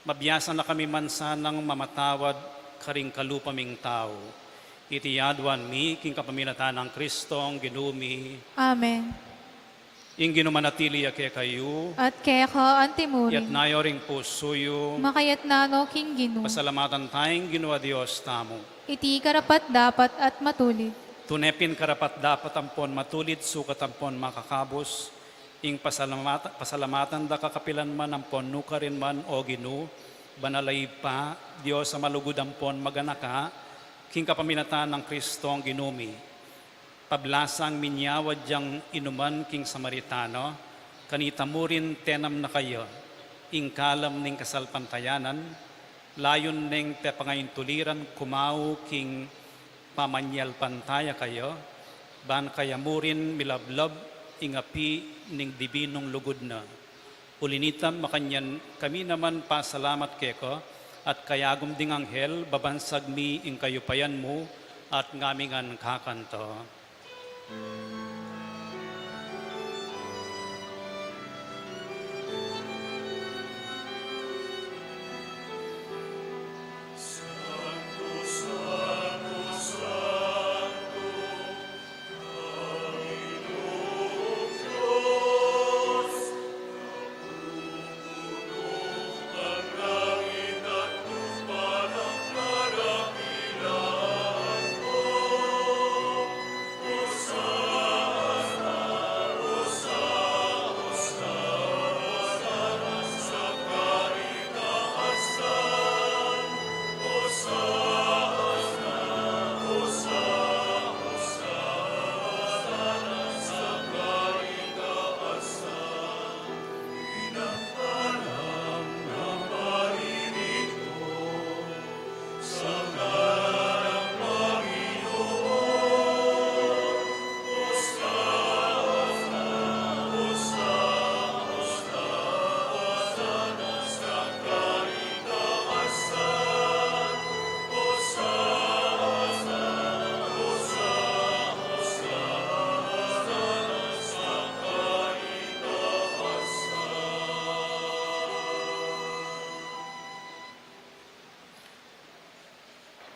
mabiasa na kami man sanang mamatawad karing kalupa ming tau. Iti aduan mi king kapamilatan nang Kristong Ginu mi. Amen. Ing Ginu manatili ya kekayu. At keka antimurin. Itas yu ring pusu yu. Makatas na no king Ginu. Pasalamatan taya ing Ginu a Dios tamu. Iti karapat-dapat at matulid. Tune pin karapat-dapat ampon matulid, sukat ampon makakabus, ing pasalamata-, pasalamatan da ka kapilan man ampon nukarin man, O Ginu, banal a Ibpa, Dios a malugud ampon maganaka, king kapamilatan nang Kristong Ginu mi. Pablasang minyawad yang inuman king Samaritano, kanita mu rin tenam na kaya ing kalam ning kasalpantayanan, layun neng pepangaintuliran kumau king pamanyalpantaya kaya, ban kaya mu rin milablab ing api ning dibinung lugud na. Uli nita, makanyan kami naman pasalamat keka, at kayagum ding anghel, babansag mi ing kayupayan mu, at ngamingan kakanta.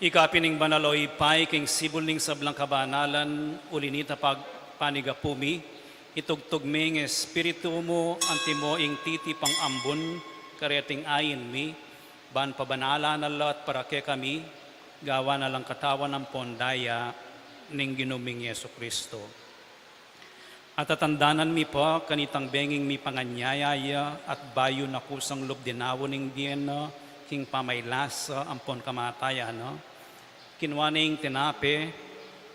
Ika pin ing banal, o Ibpa, king sibul ning sablang kabanalan, uli nita pag-, panigapu mi, itugtug me ing Espiritu mu, antimo ing titipang ambun, kareting ain mi, ban pabanalan na la at para kekami, gawan na lang katawan ampon daya ning Ginu ming Jesucristo. At tatandanan mi pa, kanitang benging mipanganyaya ya, at bayu na kusang lub dinaun ing bie na, king pamailasa ampon kamatayan na, kinua ne ing tinape,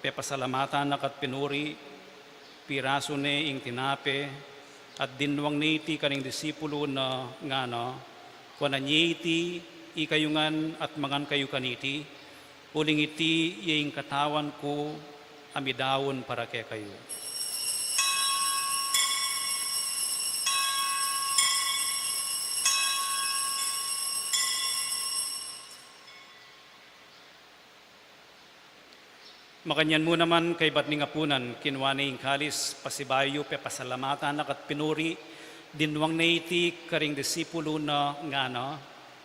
pepasalamatan na ka't pinuri, pirasu ne ing tinape, at dinwang ne iti karing disipulu na, ngana, kuanan ye iti, ikayu ngan at mangan kayu kaniti, uling iti ya ing katawan ku a midaun para kekayu. Makanyan mu naman kaybat ning apunan, kinua ne ing kalis, pasibayu pepasalamatan na ka't pinuri, dinwang ne iti karing disipulu na, ngana,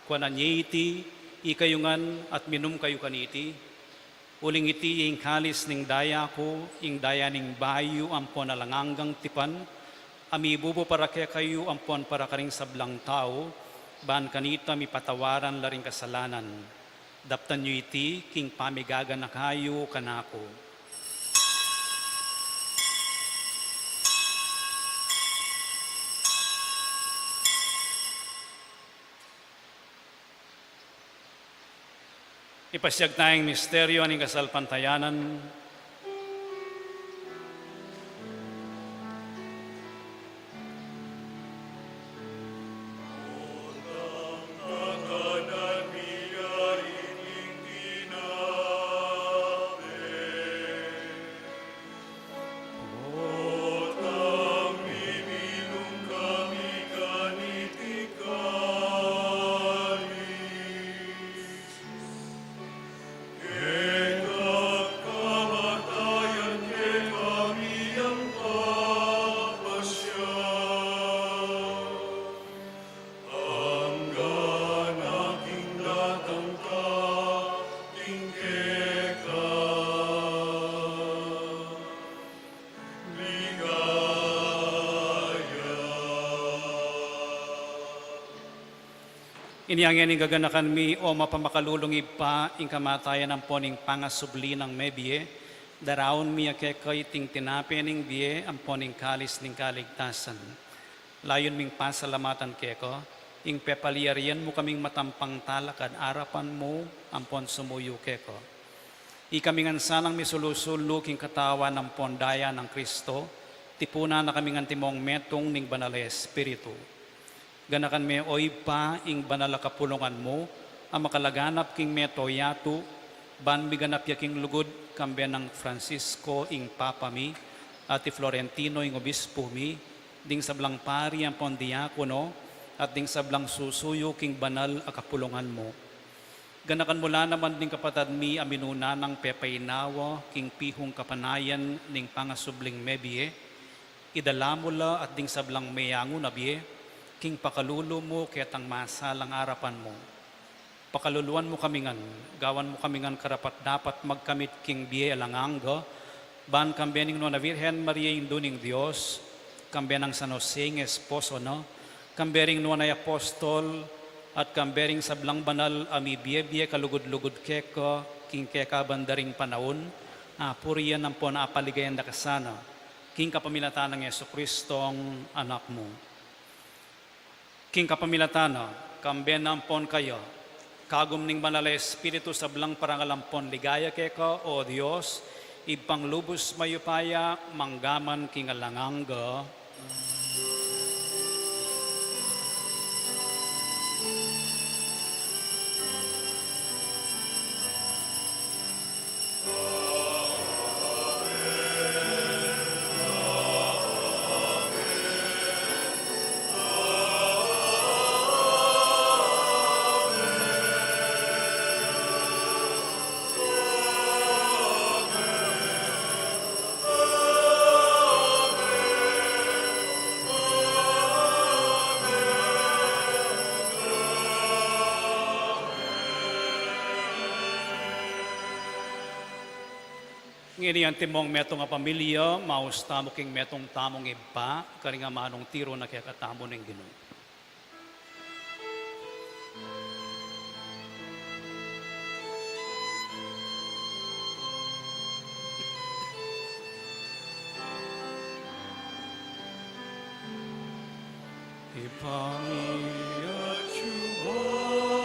kuanan ye iti, ikayu ngan at minum kayu kaniti, uling iti ya ing kalis ning daya ku, ing daya ning bayu ampon alang anggang tipan, a mibubu para kekayu ampon para karing sablang tau, ban kanita mipatawaran la ring kasalanan. Daptan yu iti king pamigaganaka yu kanaku. Ipasiag taya ing misteryu ning kasalpantayanan. Inya ngeni gaganakan mi, o mapamakalulung Ibpa, ing kamatayan ampon ing pangasubli nang mebie, daraun mi ya keka iting tinape ning bie ampon ing kalis ning kaligtasan. Layun ming pasalamatan keka ing pepalyarian mu kaming matampang talakad arapan mu ampon sumuyu keka. Ikami ngan sanang misulu-sulu king katawan ampon daya nang Kristo, tipunan na kaming antimong metung ning Banal a Espiritu. Ganakan me, o Ibpa, ing banal a kapulungan mu a makalaganap king mabilug a yatu, ban miganap ya king lugud, kambe nang Francisco ing Papa mi, at i Florentino ing Obispo mi, ding sablang pari ampon diakono, at ding sablang susuyu king banal a kapulungan mu. Ganakan mu la naman ding kapatad mi a minuna nang pepainawa king pihung kapanayan ning pangasubling mebie, idala mu la at ding sablang meyangu na bie king pakalulu mu ketang masalang arapan mu. Pakaluluan mu kami ngan, gawan mu kami ngan karapat-dapat magkamit king bie alang angga, ban kambe ning Nuan a Virgen Maria, Indu ning Dios, kambe nang San Jose ing esposo na, kambe ring nuan a apostol, at kambe ring sablang banal a mibie-bie kalugud-lugud keka king kekaban da ring panaun, apurian ampon apaligayan da ka sana, king kapamilatan nang Jesucristong Anak mu. King kapamilatan na, kambe na ampon kaya, kagum ning Banal a Espiritu, sablang parangal ampon ligaya keka, o Dios, Ibpang lubus mayupaya, mangga man king alang angga. Ngeni antimong metung a pamilya, maus tamu king metung tamung ibpa, karing amanung tiru na kekatamu ning Ginu. Ipamiatsu banua.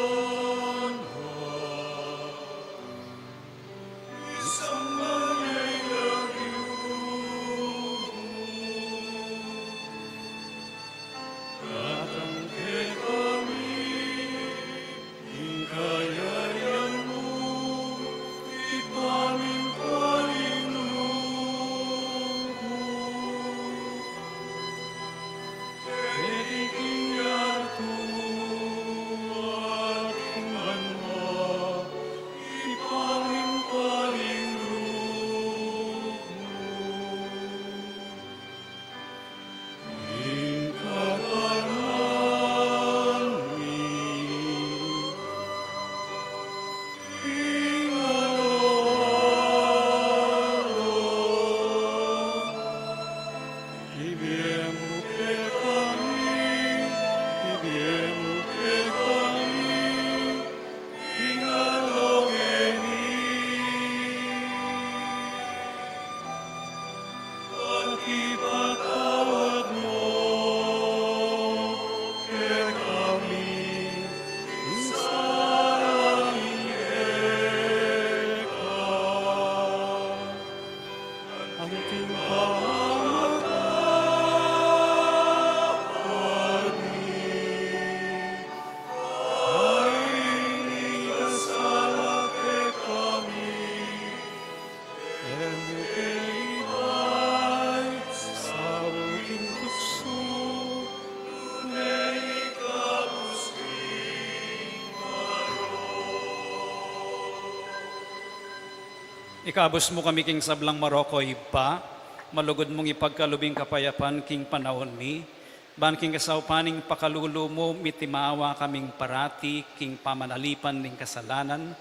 Ikabus mu kami king sablang marok, o Ibpa, malugud mung ipagkalub ing kapayapan king panaun mi, ban king kasaupan ning pakalulu mu, mitimawa kaming parati king pamanalipan ning kasalanan,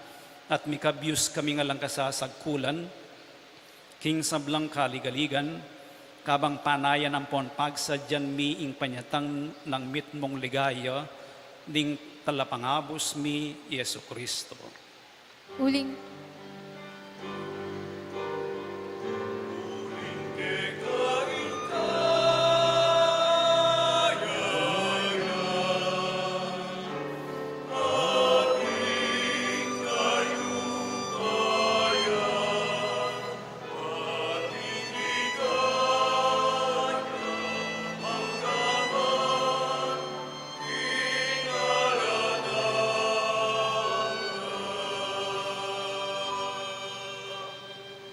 at mikabyus kaming alang kasasagkulan, king sablang kaligaligan, kabang panayan ampon pagsadyan mi ing panyatang nang mitmung ligaya, ning Talapangabus mi, Jesucristo. Uling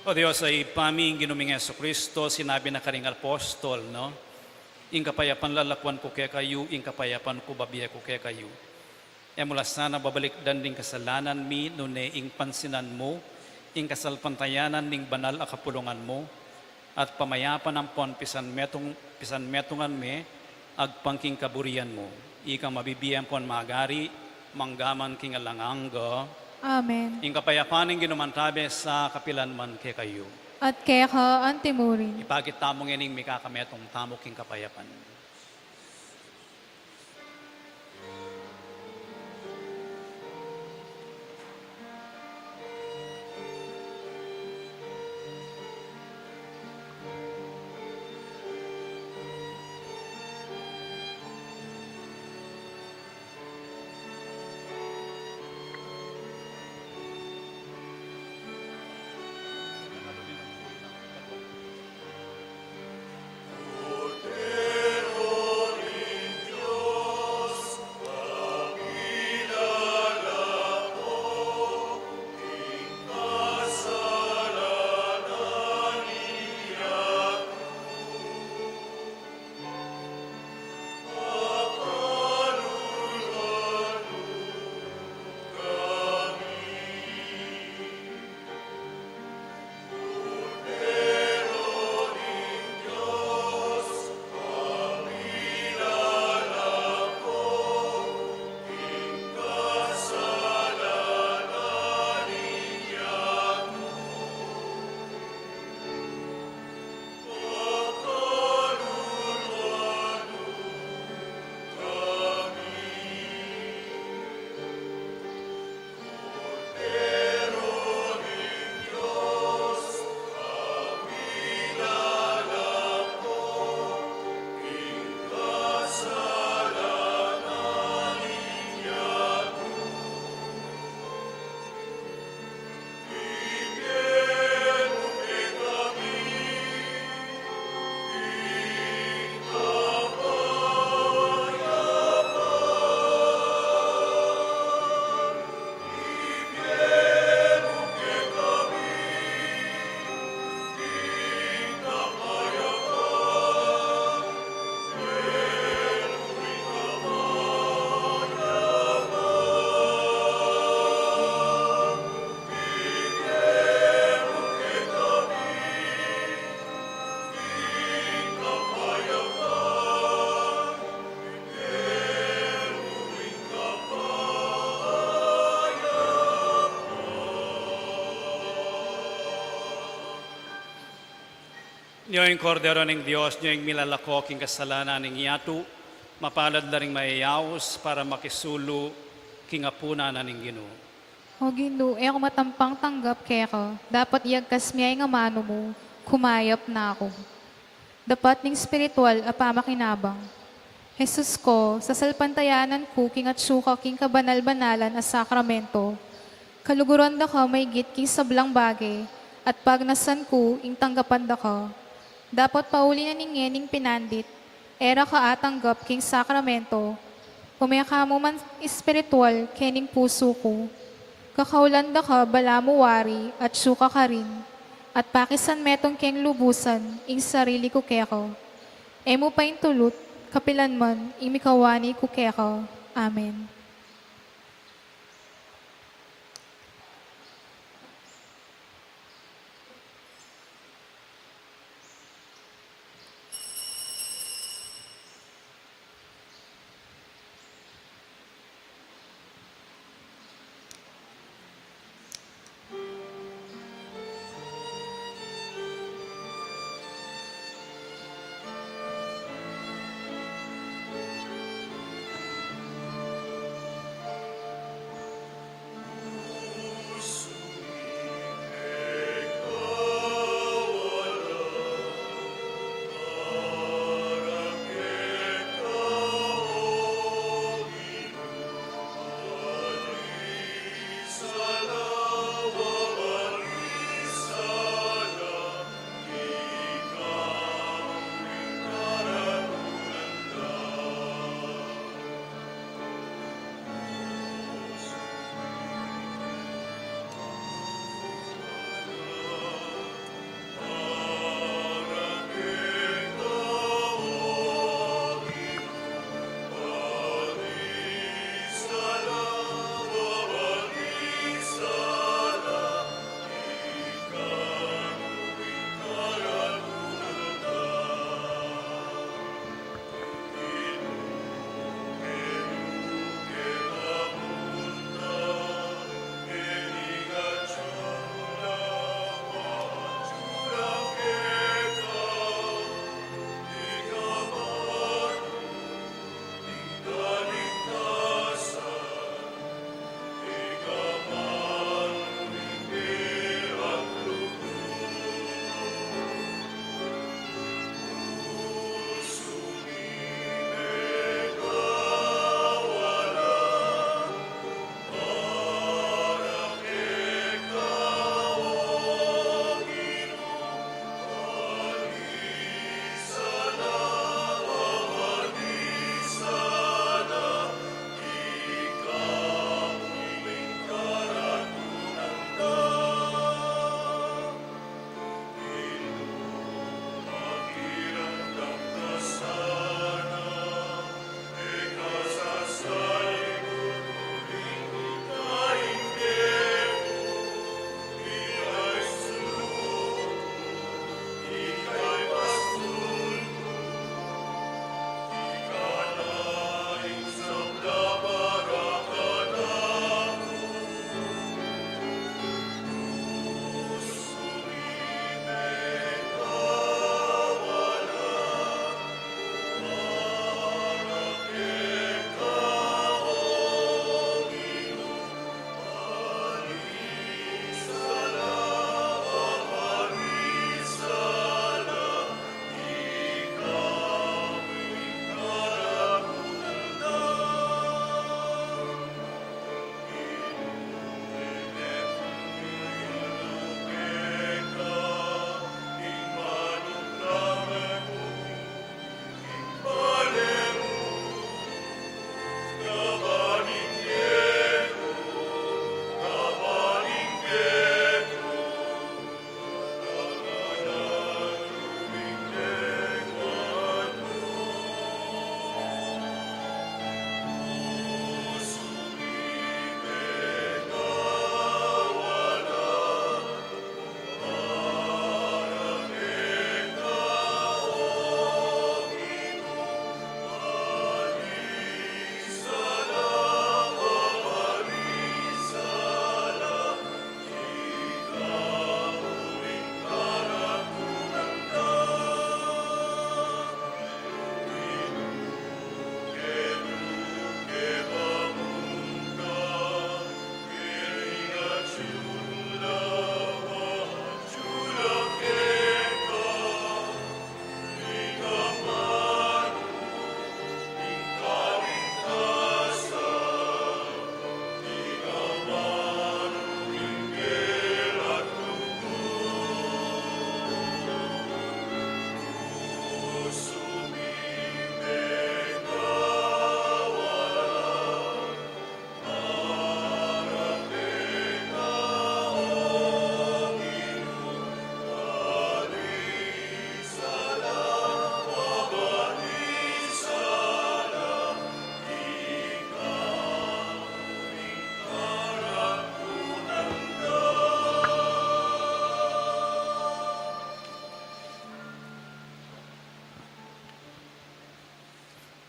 O Dios a Ibpa mi, ing Ginu ming Jesucristo, sinabi na karing apostol, no? Ing kapayapan lalakuan ku kekayu, ing kapayapan ku bibie ku kekayu. E mu la sana babalikdan ding kasalanan mi, nune ing pansinan mu ing kasalpantayanan ning banal a kapulungan mu, at pamayapan ampon pisanmetung-, pisanmetungan me agpang king kaburian mu. Ika mabibie ampon magari, mangga man king alang angga. Amen. Ing kapayapan ning Ginu mantabe sa kapilan man kekayu. At keka antimurin. Ipakit tamu ngening mikakametung tamu king kapayapan. Nyo ing Kordero ning Dios, nyo ing milalako king kasalanan ning yatu. Mapalad la ring mayayaus para makisulu king apunan na ning Ginu. O Ginu, e ku matampang tanggap keka, dapot iyagkas mu ing amanu mu, kumayap na ku. Dapat ning espiritual a pamakinabang. Jesus ko, sasalpantayanan ku king atsu ka king kabanal-banalan a sakramento. Kaluguran da ka maigit king sablang bage, at pagnasan ku ing tanggapan da ka. Dapot pauli na ning ngening pinandit, e ra ka atanggap king sakramento, ume ka mu man espiritual kening pusu ku. Kakaulan da ka balamu wari atsu ka karin, at pakisanmetung keng lubusan ing sarili ku keka. E mu paintulut kapilan man ing mikawani ku keka. Amen.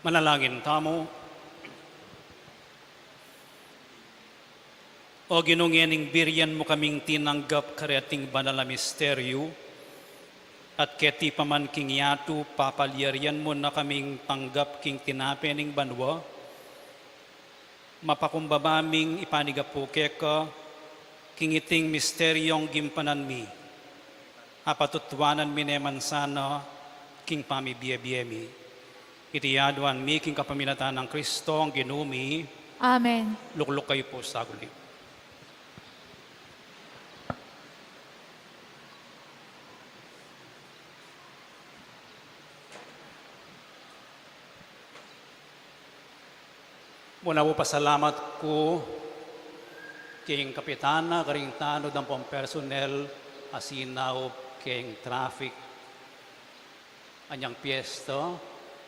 Manalangin tamu. O Ginu, ngening birian mu kaming tinanggap kareting banal a misteryu, at keti pa man king yatu, papalyarian mu na kaming tanggap king tinape ning banua, mapakumbaba ming ipanigapu keka king iting misteryung gimpanan mi, apatutuanan mi ne man sana king pamibie-bie mi. Iti aduan mi king kapamilatan nang Kristong Ginu mi. Amen. Lukluk kayu pu saguli. Muna pu pasalamat ku king kapitana, karing tanud ampong personnel a sinaup king traffic anyang piyesta,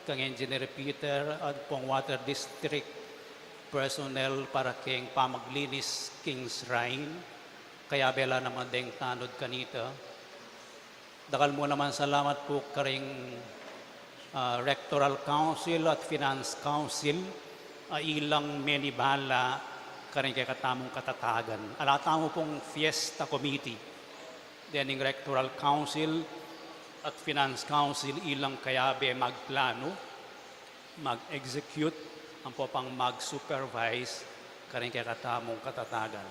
kang Engineer Peter ampong Water District personnel para king pamaglinis king shrine, kayabe la naman deng tanud kanita. Dakal mu naman salamat pu karing, ah, Rectoral Council at Finance Council, a ilang menibala karing kekatamung katatagan. Ala tamu pung Fiesta Committee, dening Rectoral Council at Finance Council, ilang kayabe magplanu, mag-execute, ampo pang mag-supervise karing kekatamung katatagan.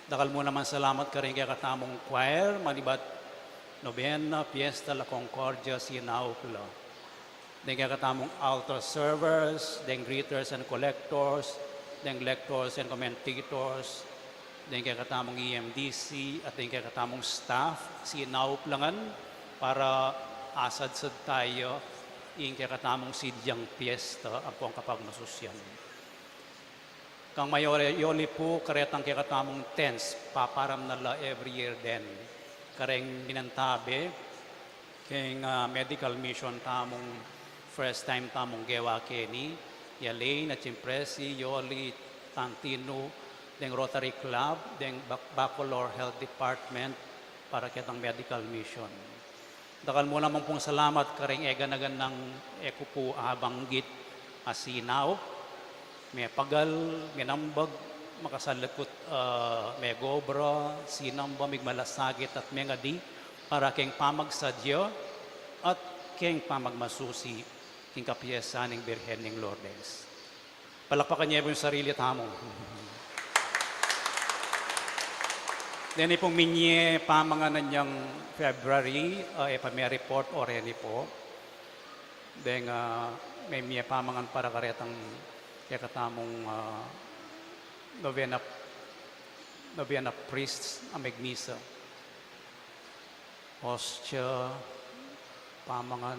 Dakal mu naman salamat karing kekatamung choir, manibat nobena, Fiesta, La Concordia, sinaup la. Deng kekatamung altar servers, deng greeters and collectors, deng lectors and commentators, deng kekatamung E M D C, at deng kekatamung staff, sinaup la ngan para asadsad taya ing kekatamung sidyang piyesta ampong kapagmasusyan. Kang Mayor Yoli pu, karetang kekatamung tents, paparam na la every year den. Kareng minantabe keng, ah, medical mission tamung, first time tamung gewa keni, i Elaine, Achimpresi, Yoli, Tantinu, deng Rotary Club, deng Bac-, Bacolor Health Department, para ketang medical mission. Dakal mu naman pung salamat karing eganagan nang e ku pu abanggit a sinaup, mepagal, menambag, makasalikut, ah, megobra, sinamba, migmalasakit at mengadi, para keng pamagsadya at keng pamagmasusi king kapiyesta ning Birhen ning Lourdes. Palakpakan ye pu ing sarili tamu. Deni pung minye pamangan anyang February, ah, e pa me-report already pu. Deng, ah, meminye pamangan para karetang kekatamung, ah, novena, novena priests a megmisa. Ostia, pamangan,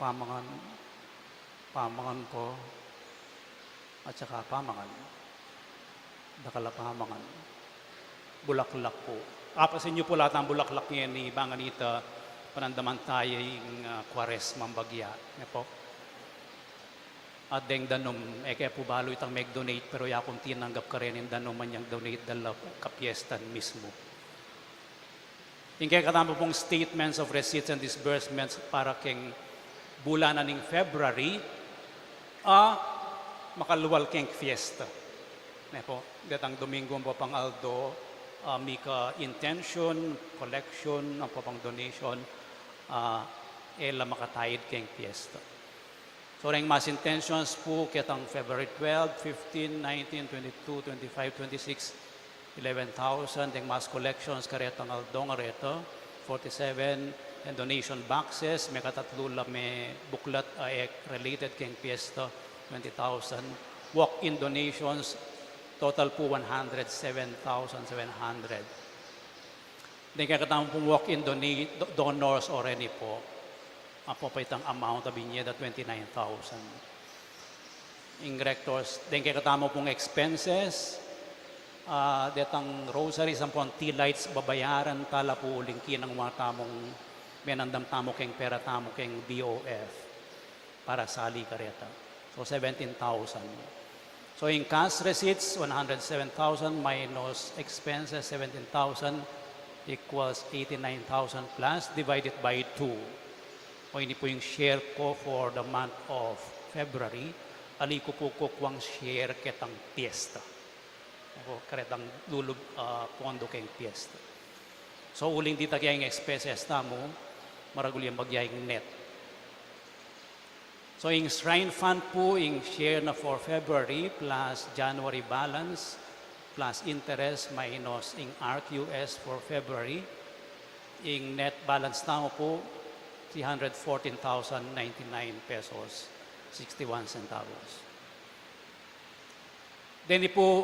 pamangan, pamangan pu, at saka pamangan. Dakal a pamangan. Bulaklak pu. Apasin yu pu la tang bulaklak ngeni, bang kanita panandaman taya ing, ah, Kuaresmang bagya. Ne pu? At deng danum, e ke pu balu itang meg-donate, pero ya kung tinanggap kareni ing danum anyang donate da la kapiestan mismu. Ing kekatamu pung statements of receipts and disbursements para keng bulan na ning February, a makalual keng fiesta. Ne pu, detang Domingo ampo pang aldo, a mika intention, collection, ampo pang donation, a e la makataid keng fiesta. So, reng mass intentions pu, ketang February twelve, fifteen, nineteen, twenty-two, twenty-five, twenty-six, eleven thousand, deng mass collections karetang aldong areta, forty-seven, and donation boxes, mekatatlu la me buklat a e related keng fiesta, twenty thousand, walk-in donations, total pu one hundred seven thousand seven hundred. Deng kekatamu pung walk-in doni-, do-, donors already pu. Ampo pa itang amount a binie da twenty-nine thousand. Ing rectors, deng kekatamu pung expenses, a, detang rosaries ampong tea lights babayaran ta la pu uling kinang wa tamung menandam tamu keng pera tamu keng B O F. Para sali kareta. So, seventeen thousand. So, ing cash receipts, one hundred seven thousand minus expenses, seventeen thousand equals eighty-nine thousand plus divided by two. O, ini pu ing share ku for the month of February, ali ku pu kukuang share ketang piyesta. Ako, karetang lulub, ah, pondo keng piyesta. So, uling dita keng expenses tamu, maragul yang bagya ing net. So, ing shrine fund pu, ing share na for February plus January balance plus interest minus ing R Q S for February, ing net balance tamu pu, three hundred fourteen thousand ninety-nine pesos, sixty-one centavos. Deni pu,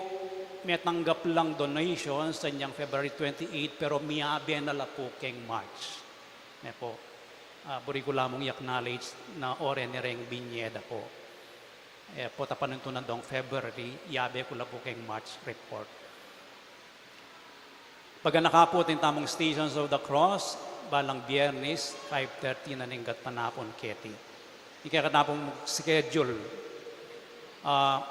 metanggap lang donations sa inyang February twenty-eight, pero miyabe na la pu keng March. Ne pu, ah, buri ku la mung i-acknowledge na ore ne reng binie da pu. E pu, tapanuntunan dong February, yabe ku la pu keng March report. Paganaka pu atin tamung Stations of the Cross, balang Biyernes, five thirty na ning gatpanapun keti. Ing kekatang schedule, ah,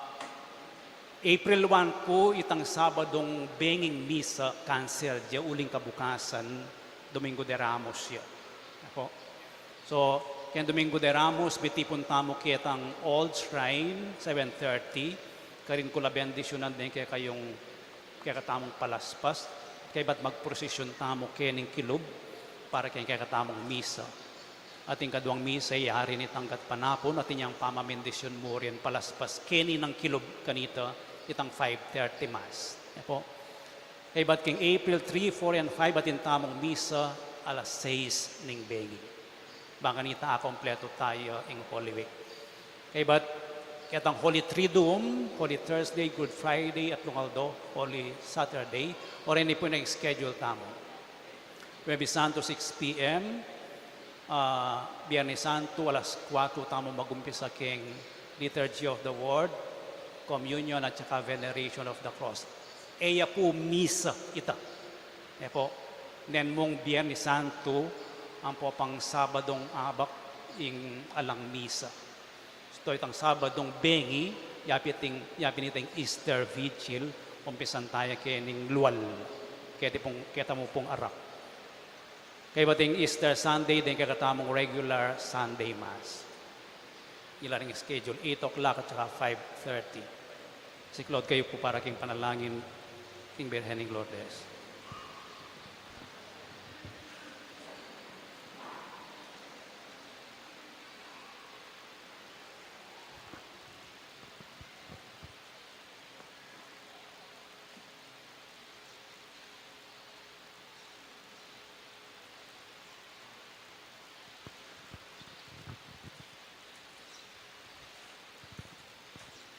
April one pu, itang Sabadung benging misa, cancel ya, uling kabukasan, Domingo de Ramos ya. Ako. So, keng Domingo de Ramos, mitipun tamu ketang Old Shrine, seven thirty, karin ku la bendisyunan deng kekayung kekatamung palaspas, kaybat magprosesyon tamu kening kilub para keng kekatamung misa. At ing kaduang misa, yari nitang gatpanapun, at inyang pamamindisyun mu rin palaspas keni nang kilub kanita, itang five thirty Mass. Ne pu. Kaybat keng April three, four, and five, atin tamung misa alas sais ning bengi. Bang kanita akumpletu taya ing Holy Week. Kaybat ketang Holy Triduum, Holy Thursday, Good Friday, atlung aldo, Holy Saturday, o reni pu ing schedule tamu. Huwebes Santo, six P M, ah, Biyernes Santo, alas kuwatro tamu magumpisa keng Liturgy of the Word, Communion, at saka Veneration of the Cross. E ya pu misa ita. E pu, nen mung Biyernes Santo, ampo pang Sabadung abak ing alang misa. Ito itang Sabadung bengi, yapin iting, yapin iting Easter Vigil, umpisan taya kening lual, keti pung, keta mu pung arap. Kaybat ing Easter Sunday, deng kekatamung regular Sunday Mass. Ila ring schedule, eight o'clock at saka five thirty. Siklaud kayu pu para king panalangin king Birhen ning Lourdes.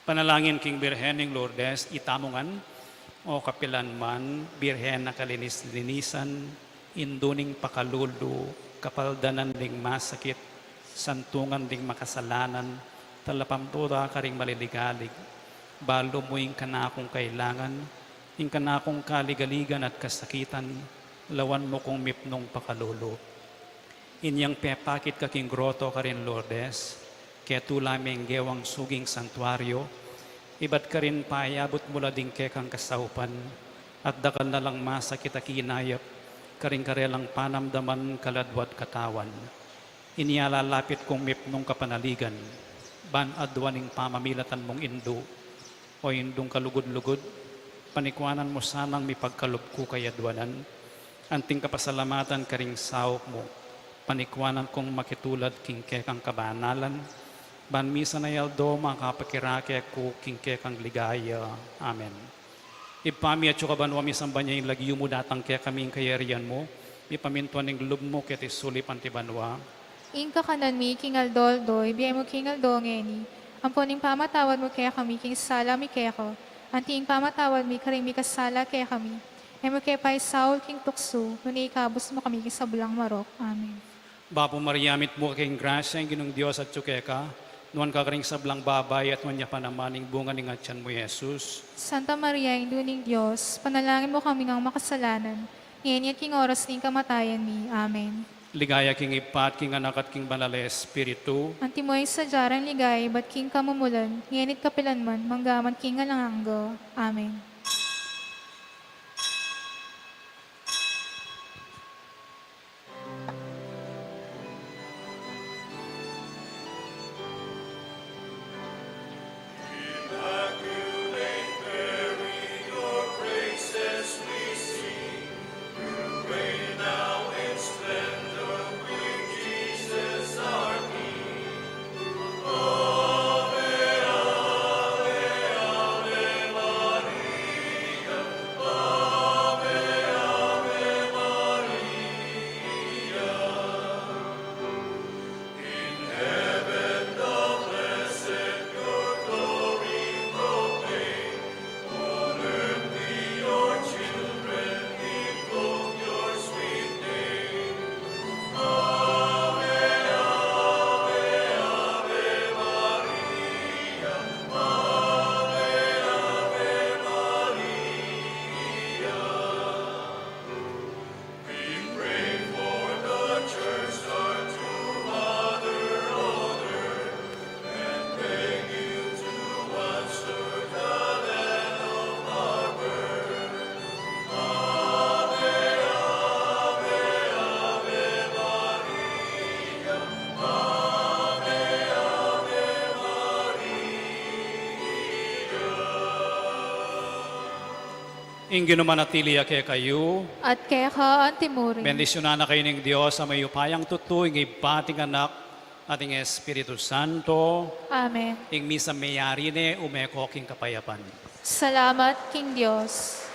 Panalangin king Birhen ning Lourdes, itamu ngan, o kapilan man, Birhen a kalinis-linisan, Indu ning pakalulu, kapaldanan ding masakit, santungan ding makasalanan, talapamtura karing maliligalig, balu mu ing kanakung kailangan, ing kanakung kaligaligan at kasakitan, lawan mu kung mipnung pakalulu. Inyang pepakit ka king groto karin Lourdes, ketula meng gewang suging santuario, ibat karin payabut mu la ding kekang kasaupan, at dakal na lang masakit a kinayap, karing karelang panamdaman kaladwa't katawan. Inya lalapit kung mipnung kapanaligan, ban aduan ing pamamilatan mung indu, o indung kalugud-lugud, panikuanan mu sanang mipagkalub ku kayaduanan, anting kapasalamatan karing saup mu, panikuanan kung makitulad king kekang kabanalan, ban misan a aldo makapakirake ku king kekang ligaya. Amen. Ibpa mi atsu ka banua, misamban ya ing lagyu mu, datang kekami ing kayarian mu, mipamintuan ing lub mu keti sulip anti banua. Ing kakanan mi king aldo-aldo, ibie mu king aldo ngeni, ampon ing pamatawad mu kekami king sala mi keka, anti ing pamatawad mi karing mikasala kekami. E mu ke paisaul king tuksu, nune ikabus mu kami king sablang marok. Amen. Bapu Maria, mitmu ka king grasya, ing Ginung Dios atsu keka, nuan ka karing sablang babai, at nuan ya pa naman ing bunga ning atian mu, Jesus. Santa Maria, Indu ning Dios, panalangin mu kaming makasalanan, ngeni at king oras ning kamatayan mi. Amen. Ligaya king Ibpa, at king Anak, at king Banal a Espiritu. Antimo ing sadya rang ligaya ibat king kamumulan, ngeni at kapilan man, mangga man king alang angga. Amen. Ing Ginu manatili ya kekayu. At keka antimurin. Bendisyunan na kayu ning Dios a mayupayang tutu, ing Ibpa, ating Anak, ating Espiritu Santo. Amen. Ing misa meyari ne, ume ko king kapayapan. Salamat king Dios.